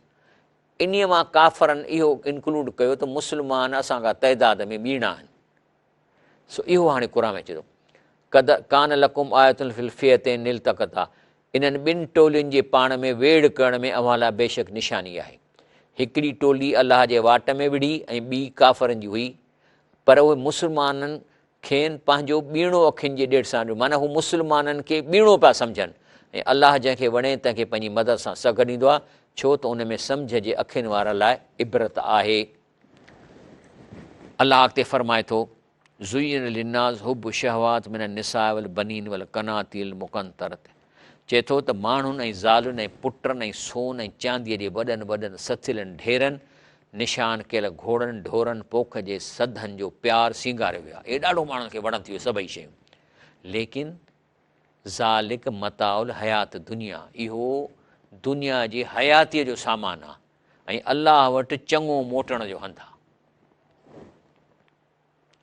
انهيء مان ڪافرن اهو انڪلوڊ ڪيو ته مسلمان اسان کان تعداد ۾ ٻيڻا آهن سو اهو هاڻي قرآن ۾ اچي ٿو قد ڪان لڪم آية في الفئتين التقتا انهن ٻن ٽولين جي پاڻ ۾ ويڙهه ڪرڻ ۾ اوهان لاء بيشڪ نشاني آهي. هڪڙي ٽولي الله جي واٽ ۾ وڙهي ۽ ٻي ڪافرن جي هئي، پر اهي مسلمانن کين پنهنجو ٻيڻو اکين جي ڏيڍ سان ڏٺو، معنيٰ هو مسلمانن کي ٻيڻو پيا سمجهن ۽ الله جنهن کي وڻي تنهن کي پنهنجي مدد سان سگهه ڏيندو آهي، ڇو ته ان ۾ سمجهه جي اکين وارن لاء عبرت آهي. الله اڳتي فرمائي ٿو، زين للناس حب الشهوات من النساء والبنين والقناطير المقنطرة چئي ٿو ته ماڻهن ۽ زالن ۽ پٽن ۽ سون ۽ چانديء جي وڏن وڏن سٿيلن ڍيرن، نشان ڪيل گهوڙن، ڍورن، پوک جي سڌن جو پيار سينگاريو ويو آهي. اهي ڏاڍو ماڻهن کي وڻن ٿيون اهي سڀئي شيون. ليڪن ذالڪ متاع الحيات الدنيا اهو دنيا جي حياتيء جو سامان آهي ۽ الله وٽ چڱو موٽڻ جو هنڌ آهي.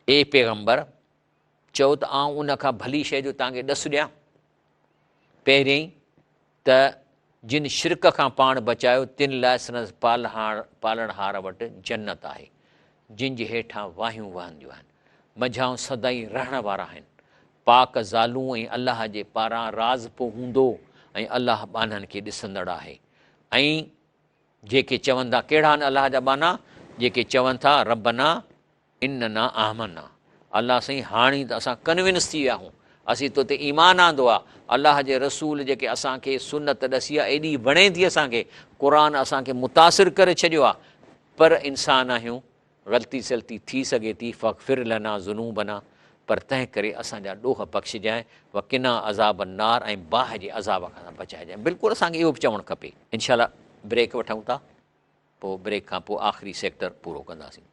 اي پيغمبر! چئو ته آئون ان کان ڀلي شيء جو توهان کي ڏس ڏيان؟ پهريائين ته جن شرڪ کان پاڻ بچايو تن لاء سندس پالڻهار وٽ جنت آهي، جن جي هيٺان واهيون وهنديون آهن، منجهائون سدائين رهڻ وارا آهن، پاڪ زالون ۽ الله جي پاران راضپو هوندو ۽ الله ٻانهن کي ڏسندڙ آهي ۽. جيڪي چون ٿا، ڪهڙا آهن الله جا ٻانها؟ جيڪي چون ٿا، ربنا اننا آمنا الله سائين هاڻي ته اسان ڪنوينس ٿي ويا آهيون، اسين تو تي ايمان آندو آهي، الله جي رسول جيڪي اسان کي سنت ڏسي آهي ايڏي وڻي ٿي اسان کي، قرآن اسان کي متاثر ڪري ڇڏيو آهي، پر انسان آهيون، غلطي سلطي ٿي سگهي ٿي، فاغفر لنا ذنوبنا پر تنهن ڪري اسان جا ڏوهه بخشجانء، وقنا عذاب النار ۽ باهه جي عذاب کان اسان بچائجانء. بلڪل اسان کي اهو به چوڻ کپي. انشاء الله بريڪ وٺون ٿا پوء بريڪ کان پوء آخري سيڪٽر پورو ڪنداسين.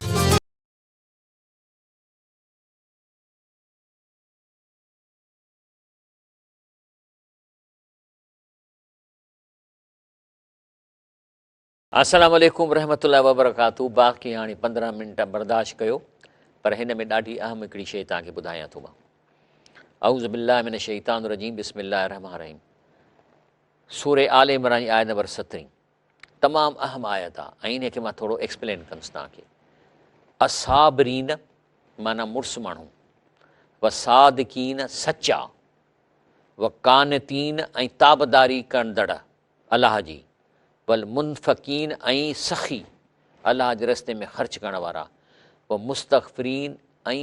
السلام عليڪم ورحمة الله وبرڪاته باقي هاڻي 15 منٽ برداشت ڪيو پر هن ۾ ڏاڍي اهم هڪڙي شيء توهان کي ٻڌايان ٿو مان. اعوذ بالله من الشيطان الرجيم بسم الله الرحمن الرحيم. سورة آل عمران جي آيت نمبر 17 تمام اهم آيت آ ۽ ان کي مان ٿورو ايڪسپلين ڪندس توهان کي. الصابرين معنيٰ مڙس ماڻهو، والصادقين سچا، وقانتين ۽ تابعداري ڪندڙ الله جي، والمنفقين ۽ سخي، الله جي رستي ۾ خرچ ڪرڻ وارا، ومستغفرين ۽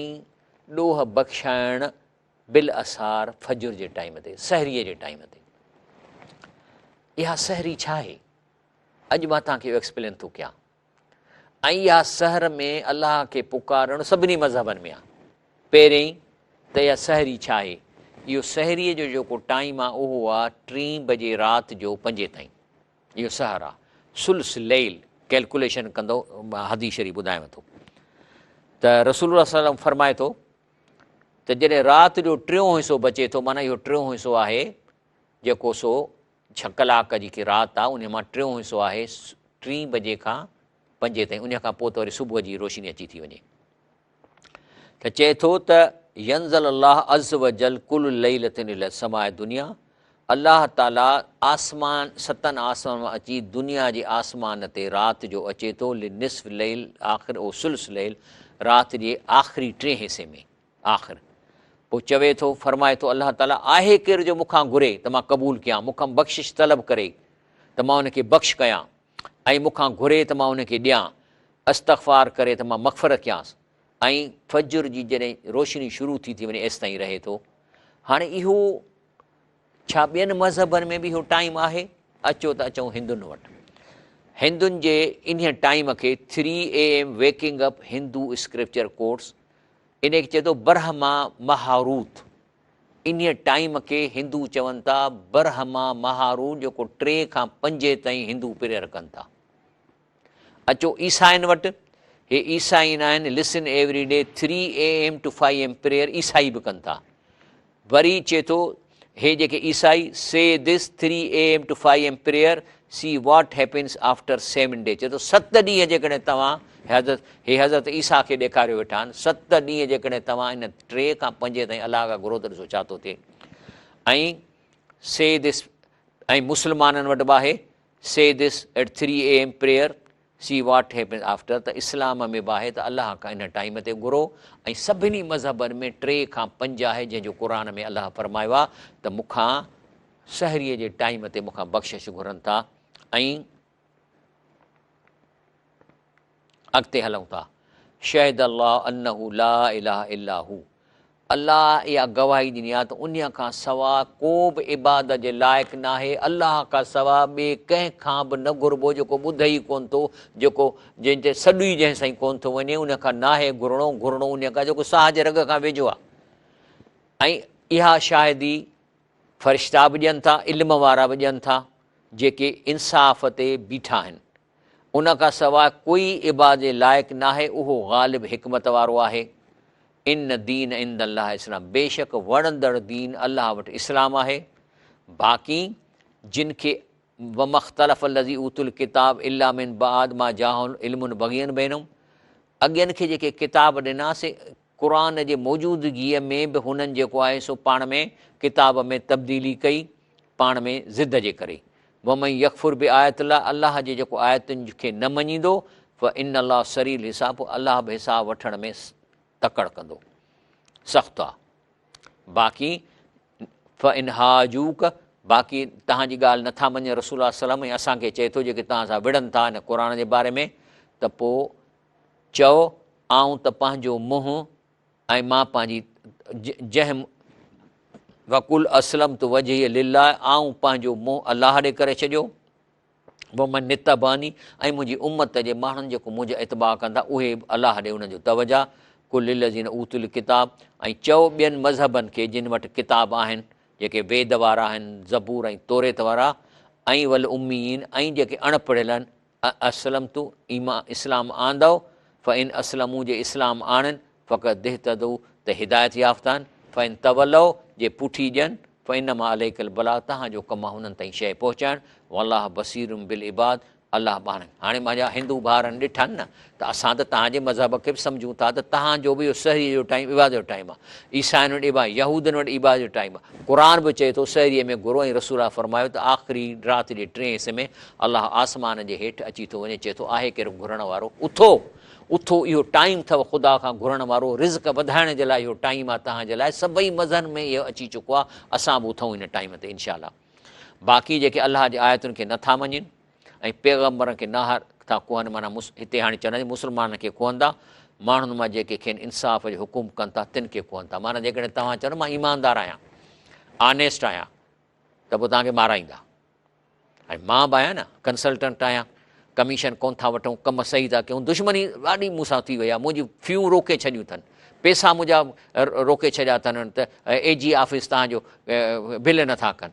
ڏوهه بخشائڻ بالاسحار فجر جي ٽائيم تي، سحريء جي ٽائيم تي. اها سحري ڇا آهي؟ اڄ مان توهان کي اهو ايڪسپلين ٿو ڪيان. ۽ اها سحر ۾ الله کي پڪارڻ سڀني مذهبن ۾ آهي. پهرين ته اها سحري ڇا آهي؟ اهو سحريء جو جيڪو ٽائيم آهي اهو آهي ٽين بجي رات جو پنجين تائين. اهو سحر آهي. ثلث ليل ڪيلڪوليشن ڪندو مان حديث شريف ٻڌايان ٿو ته رسول الله صلي الله عليه وسلم فرمائي ٿو ته جڏهن رات جو ٽيون حصو بچي ٿو معنيٰ اهو ٽيون حصو آهي جيڪو سو ڇهه ڪلاڪ جيڪي رات آ انهي مان ٽيون حصو آهي ٽين بجي کان پنجين تائين انهي کان پوء ته وري صبح جي روشني اچي ٿي وڃي ته چئي ٿو ته ينزل الله عز وجل ڪل ليلة الى السماء الدنيا الله تعالي آسمان ستن آسمان مان اچي دنيا جي آسمان تي رات جو اچي ٿو لنصف ليل آخر او ثلث ليل رات جي آخري ٽئين حصي ۾ آخر، پوء چوي ٿو، فرمائي ٿو الله تعاليٰ، آهي ڪير جو مون کان گهري ته مان قبول ڪيان، مون کان بخشش طلب ڪري ته مان ان کي بخش ڪيان ۽ مون کان گهري ته مان ان کي ڏيان، استغفار ڪري ته مان مغفرت ڪيانس ۽ فجر جي جڏهن روشني شروع ٿي ٿي وڃي ايستائين رهي ٿو. هاڻي اهو ڇا ٻين مذهبن ۾ به اهو ٽائيم آهي؟ اچو ته اچون هندن وٽ. هندن جي انهيء ٽائيم کي three A M waking up Hindu scripture quotes انهيء کي چئي ٿو برهما مهاروت. انهيء ٽائيم کي هندو چون ٿا برهما مهاروت جيڪو ٽي کان پنجين تائين هندو پريئر ڪن ٿا. اچو عيسائين وٽ، هي عيسائين آهن listen every day three A M to five M prayer عيسائي به ڪن ٿا. وري چئي ٿو هي جيڪي عيسائي say this three A M to five M prayer see what happens after seven day چئي ٿو ست ڏينهن جيڪڏهن توهان حضرت هي حضرت عيسيٰ کي ڏيکاريو ويٺا آهن ست ڏينهن جيڪڏهن توهان ان ٽي کان پنجين تائين الله کان گهرو ته ڏسو ڇا ٿو ٿئي ۽ سي دس ۽ مسلمانن وٽ به آهي say this at three A M prayer see what happens after ته اسلام ۾ به آهي ته الله کان ان ٽائيم تي گهرو ۽ سڀني مذهبن ۾ ٽي کان پنج آهي جنهن جو قرآن ۾ الله فرمايو آهي ته مون کان سحريء جي ٽائيم تي مون کان بخشش گهرن ٿا ۽ اڳتي هلون ٿا. شهد الله انه لا اله الا هو الله اها گواهي ڏني آهي ته انهيء کان سوا ڪو به عبادت جي لائق ناهي، الله کان سوا ٻئي ڪنهن کان به نه گهربو جيڪو ٻڌي ئي ڪونه ٿو، جيڪو جنهن تي سڏ ئي جنهن سائين ڪونه ٿو وڃي، ان کان ناهي گهرڻو، گهرڻو انهيء کان جيڪو ساهه جي رڳ کان ويجهو آهي. ۽ اها شاهدي فرشتا به ڏين ٿا، علم وارا به ڏين ٿا، جيڪي انصاف تي بيٺا آهن. ان کان سواء ڪوئي عبادت جي لائق ناهي اهو غالب حڪمت وارو آهي. ان الدين عند الله اسلام بيشڪ وڻندڙ دين الله وٽ اسلام آهي. باقي جن کي وما اختلف الذي اوتوا الڪتاب الا من بعد ما جاءهم العلم بغيا بينهم اڳين کي جيڪي ڪتاب ڏنا سي قرآن جي موجودگيء ۾ به هنن جيڪو آهي سو پاڻ ۾ ڪتاب ۾ تبديلي ڪئي، پاڻ ۾ ضد جي ڪري. ومن يڪفر بآيات الله الله جي جيڪو آيتن کي نه مڃيندو، فان الله سريع الحساب پوء الله به حساب وٺڻ ۾ تڪڙ ڪندو، سخت آهي. باقي فان حاجوڪ باقي توهان جي ڳالهه نٿا مڃين رسول الله صلي الله عليه وسلم ۽ اسان کي چئي ٿو جيڪي توهان سان وڙهن ٿا هن قرآن جي باري ۾ ته پوء چؤ، آئون ته پنهنجو منهن ۽ مان پنهنجي جنهن وقل اسلمت وجهي لله آئون پنهنجو منهن الله ڏي ڪري ڇڏيو، ومن اتبعني ۽ منهنجي امت جي ماڻهن جيڪو منهنجو اتباع ڪندا اهي به الله ڏي انهن جو توجه، قل للذين اوتوا الڪتاب ۽ چئو ٻين مذهبن کي جن وٽ ڪتاب آهن، جيڪي ويد وارا آهن، زبور ۽ توريت وارا، ۽ والاميين ۽ جيڪي اڻ پڙهيل آهن، ااسلمتم، ايمان، اسلام آندؤ، فان اسلموا جي اسلام آڻين، فقد اهتدوا ته هدايت يافته آهن، فان تولوا جي پٺي ڏين، فانما عليڪ البلاغ توهان جو ڪم آهي انهن تائين شيء پهچائڻ، والله بصير بالعباد الله ٻانهن هاڻي مانجا هندو ڀائرن ڏٺا نه ته اسان ته توهان جي مذهب کي به سمجهون ٿا ته توهان جو به اهو سحريء جو ٽائيم عبادت جو ٽائيم آهي، عيسائين وٽ عبادت، يهودين وٽ عبادت جو ٽائيم آهي، قرآن به چئي ٿو سحريء ۾ گهرو ۽ رسول الله فرمايو ته آخري رات جي ٽئين حصي ۾ الله آسمان جي هيٺ اچي ٿو وڃي چئي ٿو آهي ڪير گهرڻ وارو اٿو اٿو اهو ٽائيم اٿو خدا کان گهرڻ وارو رزق وڌائڻ جي لاء اهو ٽائيم آهي توهان جي لاء سڀئي مذهن ۾ اهو اچي چڪو آهي اسان به اٿون ان ٽائيم تي انشاء الله باقي جيڪي الله جي آيتن کي نٿا مڃين ۽ پيغمبرن کي ناهه ٿا ڪهن معنيٰ هتي هاڻي چون ٿا مسلمانن کي ڪهن ٿا، ماڻهن مان جيڪي کين انصاف جو حڪم ڪن ٿا تن کي ڪهن ٿا معنيٰ جيڪڏهن توهان چئو نه مان ايماندار آهيان آنيسٽ آهيان ته پوء توهان کي مارائيندا ۽ مان به آهيان نه ڪنسلٽنٽ آهيان ڪميشن ڪون ٿا وٺون ڪم صحيح ٿا ڪيون دشمني ڏاڍي مون سان ٿي وئي آهي منهنجي فيون روڪي ڇڏيون اٿن پيسا منهنجا روڪي ڇڏيا اٿن ته اي جي آفيس توهان جو بل نٿا ڪن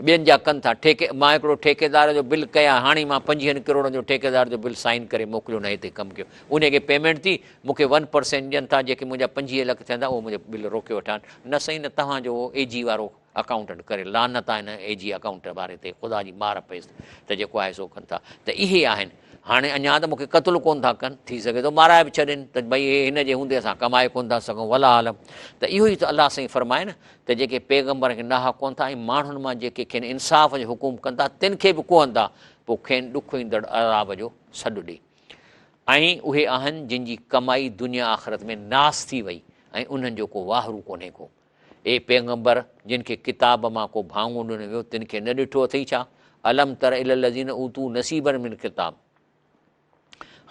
ٻين جا ڪن ٿا ٺيڪي مان هڪڙو ٺيڪيدار جو بل ڪيا هاڻي مان پنجويهن ڪروڙن جو ٺيڪيدار جو بل سائن ڪري موڪليو نه هتي ڪم ڪيو انهي کي پيمينٽ ٿي مون کي ون پرسينٽ ڏين ٿا جيڪي منهنجا 25 لک ٿين ٿا اهو منهنجو بل روڪيو ويٺا آهن نه سائين نه توهان جو اي جي وارو اڪائونٽنٽ ڪري لعنت آهي هن اي جي اڪائونٽ واري تي خدا جي مار پيس ته جيڪو آهي سو ڪن ٿا ته اهي آهن هاڻي اڃا ته مون کي قتل ڪون ٿا ڪن ٿي سگهي ٿو مارائي به ڇڏين ته ڀئي هي هن جي هوندي اسان ڪمائي ڪون ٿا سگهون والله عالم ته اهو ئي ته الله سائين فرمائي نه ته جيڪي پيغمبرن کي ناحق ڪهن ٿا ۽ ماڻهن مان جيڪي کين انصاف جو حڪم ڪن ٿا تن کي به ڪهن ٿا، پوء کين ڏکوئيندڙ عذاب جو سڏ ڏي. ۽ اهي آهن جن جي ڪمائي دنيا آخرت ۾ ناس ٿي وئي ۽ انهن جو ڪو واهرو ڪونهي ڪو. اي پيغمبر! جن کي ڪتاب مان ڪو ڀاڱو ڏنو ويو تن کي نه ڏٺو اٿئي ڇا؟ الم تر الي الذين اوتوا نصيبا من الڪتاب.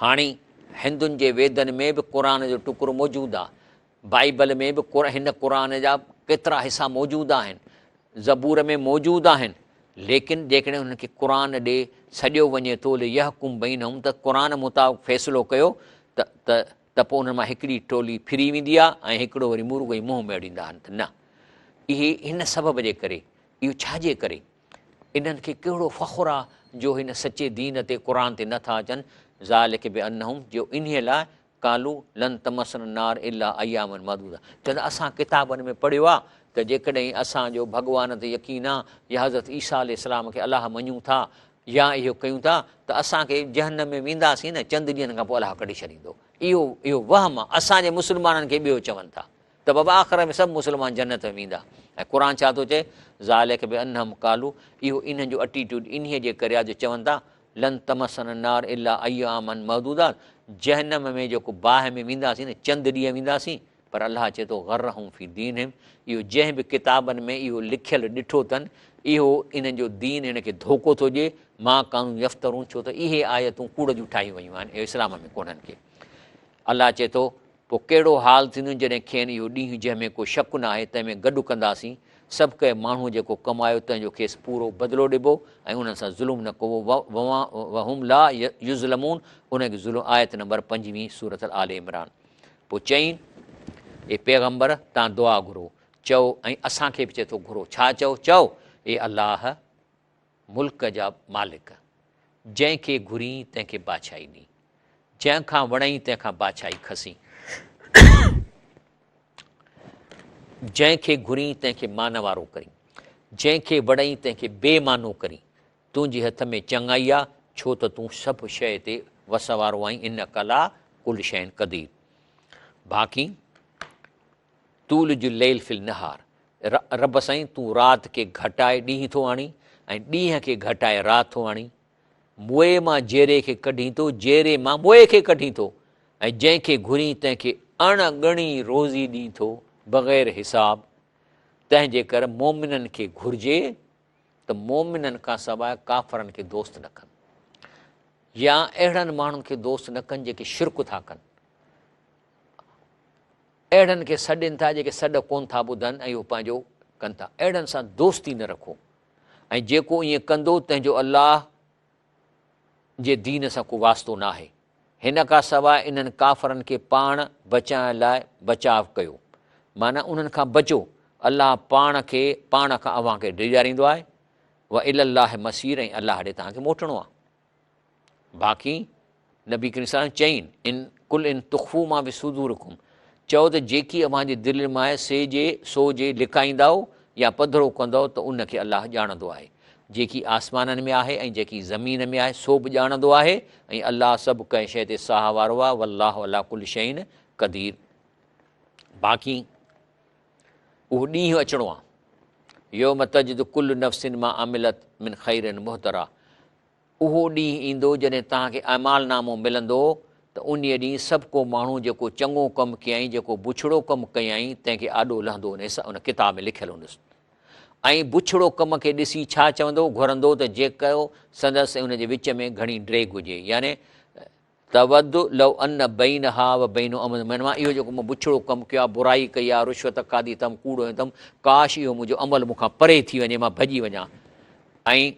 هاڻي هندن جي ويدن ۾ به قرآن جو ٽڪرو موجود آ. بائيبل ۾ به هن قرآن جا ڪيترا حصا موجود آهن، زبور ۾ موجود آهن، ليڪن جيڪڏهن انهن کي قرآن ڏي سڏيو وڃي ٿو ليحڪم بينهم ته قرآن مطابق فيصلو ڪيو ته ته ته پوء انهن مان هڪڙي ٽولي ڦري ويندي آهي ۽ هڪڙو وري مورڳو ئي منهن ميڙيندا آهن ته نه اهي هن سبب جي ڪري اهو ڇا جي ڪري انهن کي ڪهڙو فخر آ جو هن سچي دين تي قرآن تي نه ٿا اچن ذالڪ بانهم جو انهي لاء قالوا لن تمسنا النار الا اياما معدوده چون ٿا اسان ڪتابن ۾ پڙهيو آ ته جيڪڏهن اسان جو ڀڳوان تي يقين آ يا حضرت عيسيٰ عليه السلام کي الله مڃون ٿا يا اهو ڪيون ٿا ته اسان کي جهنم ۾ وينداسين نه چند ڏينهن کان پوء الله ڪڍي ڇڏيندو اهو اهو وهم آ اسان جي مسلمانن کي ٻيو چون ٿا ته بابا آخر ۾ سڀ مسلمان جنت ۾ ويندا ۽ قرآن ڇا ٿو چئي ذالڪ بانهم قالوا اهو انهن جو اٽيٽيوڊ انهيء جي ڪري آ جو چون ٿا لن تمسنا النار الا اياما معدودات جهنم ۾ جيڪو باهه ۾ وينداسين نه چند ڏينهن وينداسين پر الله چئي ٿو غرهم في دينهم اهو جنهن به ڪتابن ۾ اهو لکيل ڏٺو اٿن اهو انهن جو دين هن کي ڌوڪو ٿو ڏئي ما ڪانو يفترون ڇو ته اهي آيتون ڪوڙ جون ٺاهيون ويون آهن اهي اسلام ۾ ڪونهن ڪي الله چئي ٿو پوء ڪهڙو حال ٿيندو جڏهن کين اهو ڏينهن جنهن ۾ ڪو شڪ نه آهي تنهن ۾ گڏ ڪنداسين سڀ ڪنهن ماڻهوء جيڪو ڪمايو تنهن جو کيس پورو بدلو ڏبو ۽ انهن سان ظلم نه ڪبو وهم لا يظلمون انهن کي ظلم آيت نمبر پنجويهين سورة آل عمران پوء چئين اي پيغمبر تان دعا گهرو چئو ۽ اسان کي به چئي ٿو گهرو ڇا چئو چئو اي الله ملڪ جا مالڪ جنهن کي گهرين تنهن کي بادشاهي ڏين جنهن کان وڻئي تنهن کان بادشاهي کسين جنهن کي گهرين تنهن کي مان وارو ڪرين، جنهن کي وڻئي تنهن کي بي مانو ڪرين، تنهنجي هٿ ۾ چڱائي آ، ڇو ته تون سڀ شيء تي وس وارو آهين، انک عليٰ ڪل شيء قدير. باقي تولج الليل في النهار، رب سائين تون رات کي گهٽائي ڏينهن ٿو آڻين ۽ ڏينهن کي گهٽائي رات ٿو آڻين، موئي مان جيري کي ڪڍين ٿو، جيري مان موئي کي ڪڍين ٿو ۽ جنهن کي گهرين تنهن کي اڻ ڳڻي روزي ڏين ٿو بغير حساب، تنهن جي ڪر مؤمنن کي گهرجي ته مؤمنن کان سواء ڪافرن کي دوست نه ڪن يا اهڙن ماڻهن کي دوست نه ڪن جيڪي شرڪ ٿا ڪن، اهڙن کي سڏين ٿا جيڪي سڏ ڪونه ٿا ٻڌن ۽ اهو پنهنجو ڪن ٿا، اهڙن سان دوستي نه رکو. ۽ جيڪو ائين ڪندو تنهن جو الله جي دين سان ڪو واسطو ناهي. هن کان سواء انهن ڪافرن کي پاڻ بچائڻ لاء بچاء ڪيو، معنيٰ انهن کان بچو، الله پاڻ کي پاڻ کان اوهان کي ڊيڄاريندو آهي، والي الله المصير ۽ الله ڏي توهان کي موٽڻو آهي. باقي نبي ڪريم صلي الله عليه وسلم چئين، ان قل ان تخفوا ما في صدورڪم چئو ته جيڪي اوهان جي دلين مان آهي سي جي سو جي لڪائيندائو يا پڌرو ڪندؤ ته ان کي الله ڄاڻندو آهي. جيڪي آسمانن ۾ آهي ۽ جيڪي زمين ۾ آهي سو به ڄاڻندو آهي ۽ الله سڀ ڪنهن شيء تي ساهه وارو آهي والله علي ڪل شيء قدير. باقي اهو ڏينهن اچڻو آهي يوم تجد ڪل نفس ما عملت من خير محضرا اهو ڏينهن ايندو جڏهن توهان کي اعمال نامو ملندو ته انهيء ڏينهن سڀ ڪو ماڻهو جيڪو چڱو ڪم ڪيائين جيڪو بڇڙو ڪم ڪيائين تنهن کي آڏو لهندو ان ان ڪتاب ۾ لکيل هوندس ۽ بڇڙو ڪم کي ڏسي ڇا چوندو گهرندو ته جيڪو سندس ۽ ان جي وچ ۾ گهڻي ڊيگهه هجي يعني تود لو ان بينها و بينه امدا معنيٰ مان اهو جيڪو مون بڇڙو ڪم ڪيو آهي، برائي ڪئي آهي، رشوت کاڌي اٿم، ڪوڙ هنيو اٿم، ڪاش اهو منهنجو عمل مون کان پري ٿي وڃي، مان ڀڄي وڃان. ۽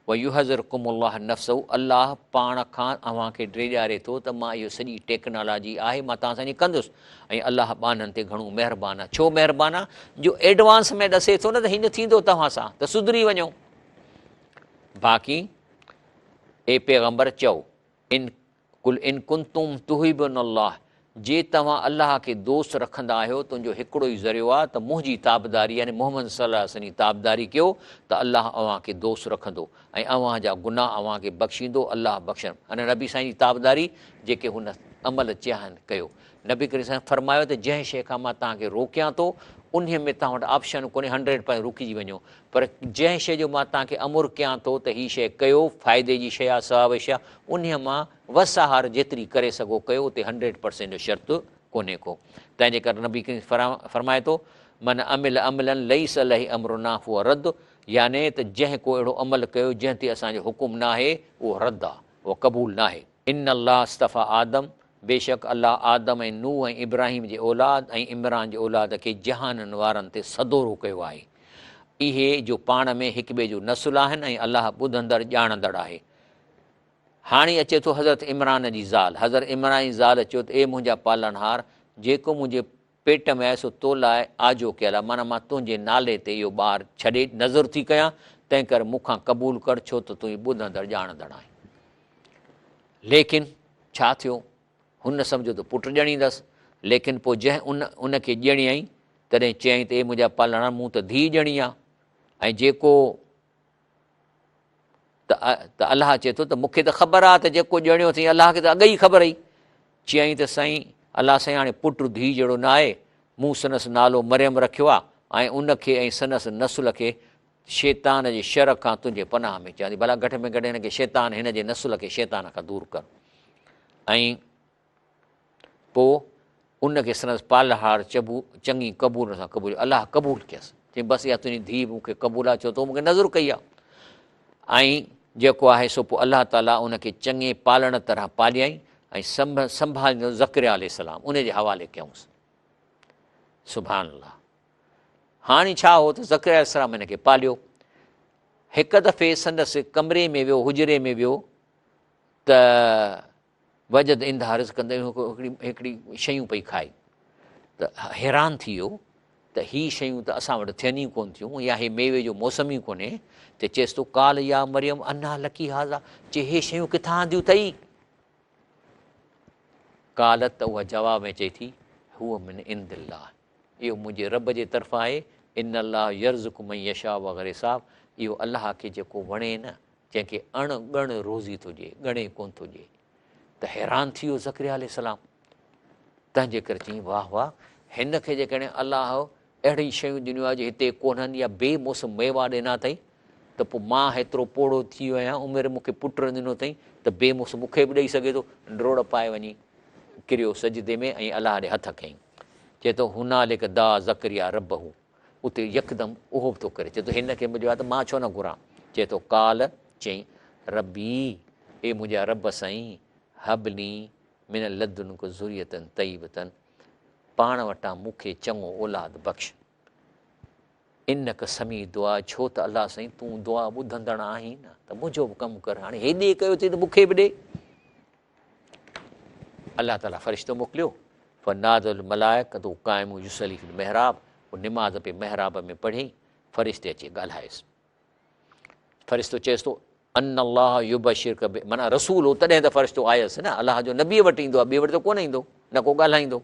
ويحذرڪم الله نفسه الله پاڻ کان اوهان کي ڊيڄاري ٿو ته مان اهو سڄي ٽيڪنالاجي آهي مان توهان سان ائين ڪندس ۽ الله ٻانهن تي گهڻو مهربان آهي. ڇو مهربان آهي؟ جو ايڊوانس ۾ ڏسي ٿو نه ته هيئن ٿيندو توهان سان ته سڌري وڃو. باقي اي پيغمبر چئو! ان قل ان ڪنتم تحبون الله جي توهان الله کي دوست رکندا آهيو ته ان جو هڪڙو ئي ذريعو آهي ته منهنجي تابعداري يعني محمد صلي الله عليه وسلم جي تابعداري ڪيو ته الله اوهان کي دوست رکندو ۽ اوهان جا گناهه اوهان کي بخشيندو الله بخشڻ ان نبي سائين جي تابعداري جيڪي هن عمل چيا آهن ڪيو نبي ڪريم صلي الله عليه وسلم فرمايو ته جنهن شيء کان مان توهان کي روڪيان ٿو انهي ۾ توهان وٽ آپشن ڪونهي هنڊريڊ پرسنٽ رڪجي وڃو پر جنهن شيء جو مان توهان کي امر ڪيان ٿو ته هي شيء ڪيو، فائدي جي شيء آهي، ثواب جي شيء آهي، انهيء مان وس آهر جيتري ڪري سگهو ڪيو، اتي هنڊريڊ پرسينٽ جو شرط ڪونهي ڪو. تنهن جي ڪري نبي ڪريم فرمائي ٿو، من عمل عملا ليس عليه امرنا فهو رد يعني ته جنهن ڪو اهڙو عمل ڪيو جنهن تي اسان جو حڪم ناهي اهو رد آهي، اهو قبول ناهي. ان الله اصطفي آدم، بيشڪ الله آدم ۽ نوح ۽ ابراهيم جي اولاد ۽ عمران جي اولاد کي جهانن وارن تي سدورو ڪيو آهي. اهي جو پاڻ ۾ هڪٻئي جو نسل آهن ۽ الله ٻڌندڙ ڄاڻندڙ آهي. هاڻي اچي ٿو حضرت عمران جي زال. حضرت عمران جي زال چيو ته اي منهنجا پالڻهار! جيڪو منهنجي پيٽ ۾ آهي سو تو لاء آجو ڪيل آهي، معنيٰ مان تنهنجي نالي تي اهو ٻار ڇڏي نذر ٿي ڪيان، تنهنڪري مون کان قبول ڪر، ڇو ته تون ئي ٻڌندڙ ڄاڻندڙ آهين. ليڪن ڇا ٿيو؟ هن سمجهيو ته پٽ ڄڻيندس، ليڪن پوء جنهن ان ان کي ڄڻيائين، تڏهن چيائين ته اي منهنجا پالڻهار، مون ته ڌيء ڄڻي آهي، ۽ جيڪو ته الله چئي ٿو ته مون کي ته خبر آهي ته جيڪو ڄڻيو اٿئي الله کي ته اڳ ئي خبر هئي. چيائين ته سائين الله سائين هاڻي پٽ ڌيء جهڙو نه آهي، مون سندس نالو مريم رکيو آهي ۽ ان کي ۽ سندس نسل کي شيطان جي شر کان تنهنجي پناهه ۾ چيان ٿي، ڀلا گهٽ ۾ گهٽ هن کي شيطان هن جي نسل کي شيطان کان دور ڪر. ۽ پوء ان کي سندس پالهار چبو چڱي قبول سان قبوليو. الله قبول ڪيس. چيائين، بس اها تنهنجي ڌيء به مون کي قبول آهي، ڇو تو مون کي نذر ڪئي آهي. ۽ جيڪو آهي سو پوء الله تعاليٰ ان کي چڱي پالڻ طرح پاليائين ۽ سنڀاليندو زڪريا عليه السلام ان جي حوالي ڪيائونس. سبحان الله. هاڻي ڇا هو ته زڪريا عليه السلام هن کي پاليو. هڪ دفعي سندس ڪمري ۾ ويو، حجري ۾ ويو ته وجد عندها رزقا ته هڪڙي هڪڙي شيون پئي کائي ته حيران ٿي ويو ته هي شيون ته اسان وٽ ٿين ئي ڪونه ٿيون يا هي ميوي جو موسم ئي ڪونهي ته چيس ٿو قال يا مريم انا لڪي هذا چي هي شيون ڪٿان آنديون اٿئي قالت ته اها جواب ۾ چئي ٿي هو من عند الله اهو منهنجي رب جي طرفان آهي ان الله يرزق من يشاء بغير حساب اهو الله کي جيڪو وڻي نه جنهن کي اڻ ڳڻ روزي ٿو ڏئي، ڳڻي ڪونه ٿو ڏئي. ته حيران ٿي ويو زڪريا عليه السلام. تنهن جي ڪري چيائين، واهه واهه، هن کي جيڪڏهن الله اهڙيون شيون ڏنيون آهي جو هتي ڪونهن يا بي موسم ميوا ڏنا اٿئي ته پوء مان هيترو پوڙهو ٿي ويو آهيان، عمر مون کي پٽ ڏنو اٿئي ته بي موسم مون کي به ڏئي سگهي ٿو. ڊوڙ پائي وڃي ڪريو سجدي ۾ ۽ الله ڏي هٿ ڪيائين. چئي ٿو، هنالڪ دعا زڪريا ربه. اتي يڪدم اهو به ٿو ڪري، چئي ٿو هن کي مليو آهي ته مان ڇو نه گهران؟ چئي ٿو قال، چيائين، ربي، اي منهنجا رب سائين، هب لي من لدنک ذرية طيبة، پاڻ وٽان مون کي چڱو اولاد بخش. انک سميع الدعاء، ڇو ته الله سائين تون دعا ٻڌندڙ آهين نه، ته منهنجو به ڪم ڪر، هاڻي هيڏي ڪيو اٿئي ته مون کي به ڏي. الله تعاليٰ فرشتو موڪليو، فنادى الملائڪة قائم يصلي في المحراب، هو نماز پئي محراب ۾ پڙهيائين، فرشتي اچي ڳالهايس. فرشتو چيس ٿو، ان الله يبشرڪ ب معنيٰ رسول هو تڏهن ته فرشتو آيس نه، الله جو نبيء وٽ ايندو آهي، ٻئي وٽ ته ڪونه ايندو، نه ڪو ڳالهائيندو.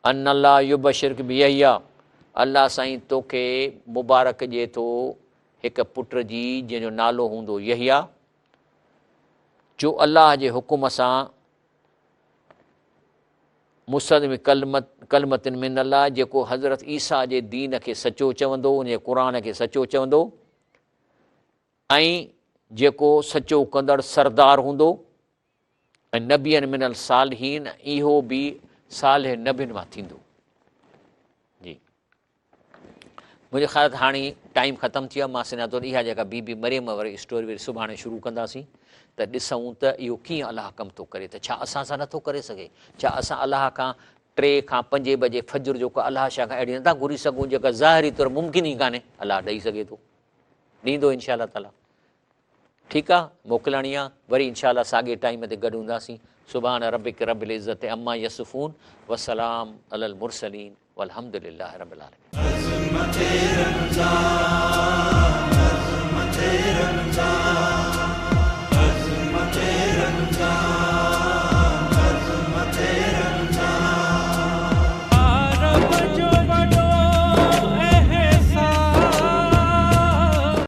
ان الله يبشرڪ بيحيٰ، الله سائين توکي مبارڪ ڏئي ٿو هڪ پٽ جي جنهن جو نالو هوندو يحيٰ، جو الله جي حڪم سان مصدق بڪلمة من الله جيڪو حضرت عيسيٰ جي دين کي سچو چوندو، ان جي قرآن کي سچو چوندو ۽ جيڪو سچو ڪندڙ سردار هوندو ۽ نبيا من الصالحين اهو به صالح نبين مان ٿيندو. جي منهنجي خيال ته هاڻي ٽائيم ختم ٿي ويو آهي، مان سمجهان ٿو ته اها جيڪا بي بي مريم واري اسٽوري وري سڀاڻي شروع ڪنداسين ته ڏسون ته اهو ڪيئن الله ڪم ٿو ڪري ته ڇا اسان سان نٿو ڪري سگهي؟ ڇا اسان الله کان ٽي کان پنجين بجي فجر جو ڪا الله شاهه کان اهڙي نٿا گهري سگهون جيڪا ظاهري طور ممڪن ئي ڪانهي؟ الله ڏئي سگهي ٿو، ڏيندو انشاء الله تعاليٰ. ٺيڪ آ موڪلاڻي آ وري انشاء الله ساڳي ٽائيم تي گڏ هونداسين سبحان ربک رب العزت عما يصفون وسلام علي المرسلين والحمد لله رب العالمين. عظمت رمضان.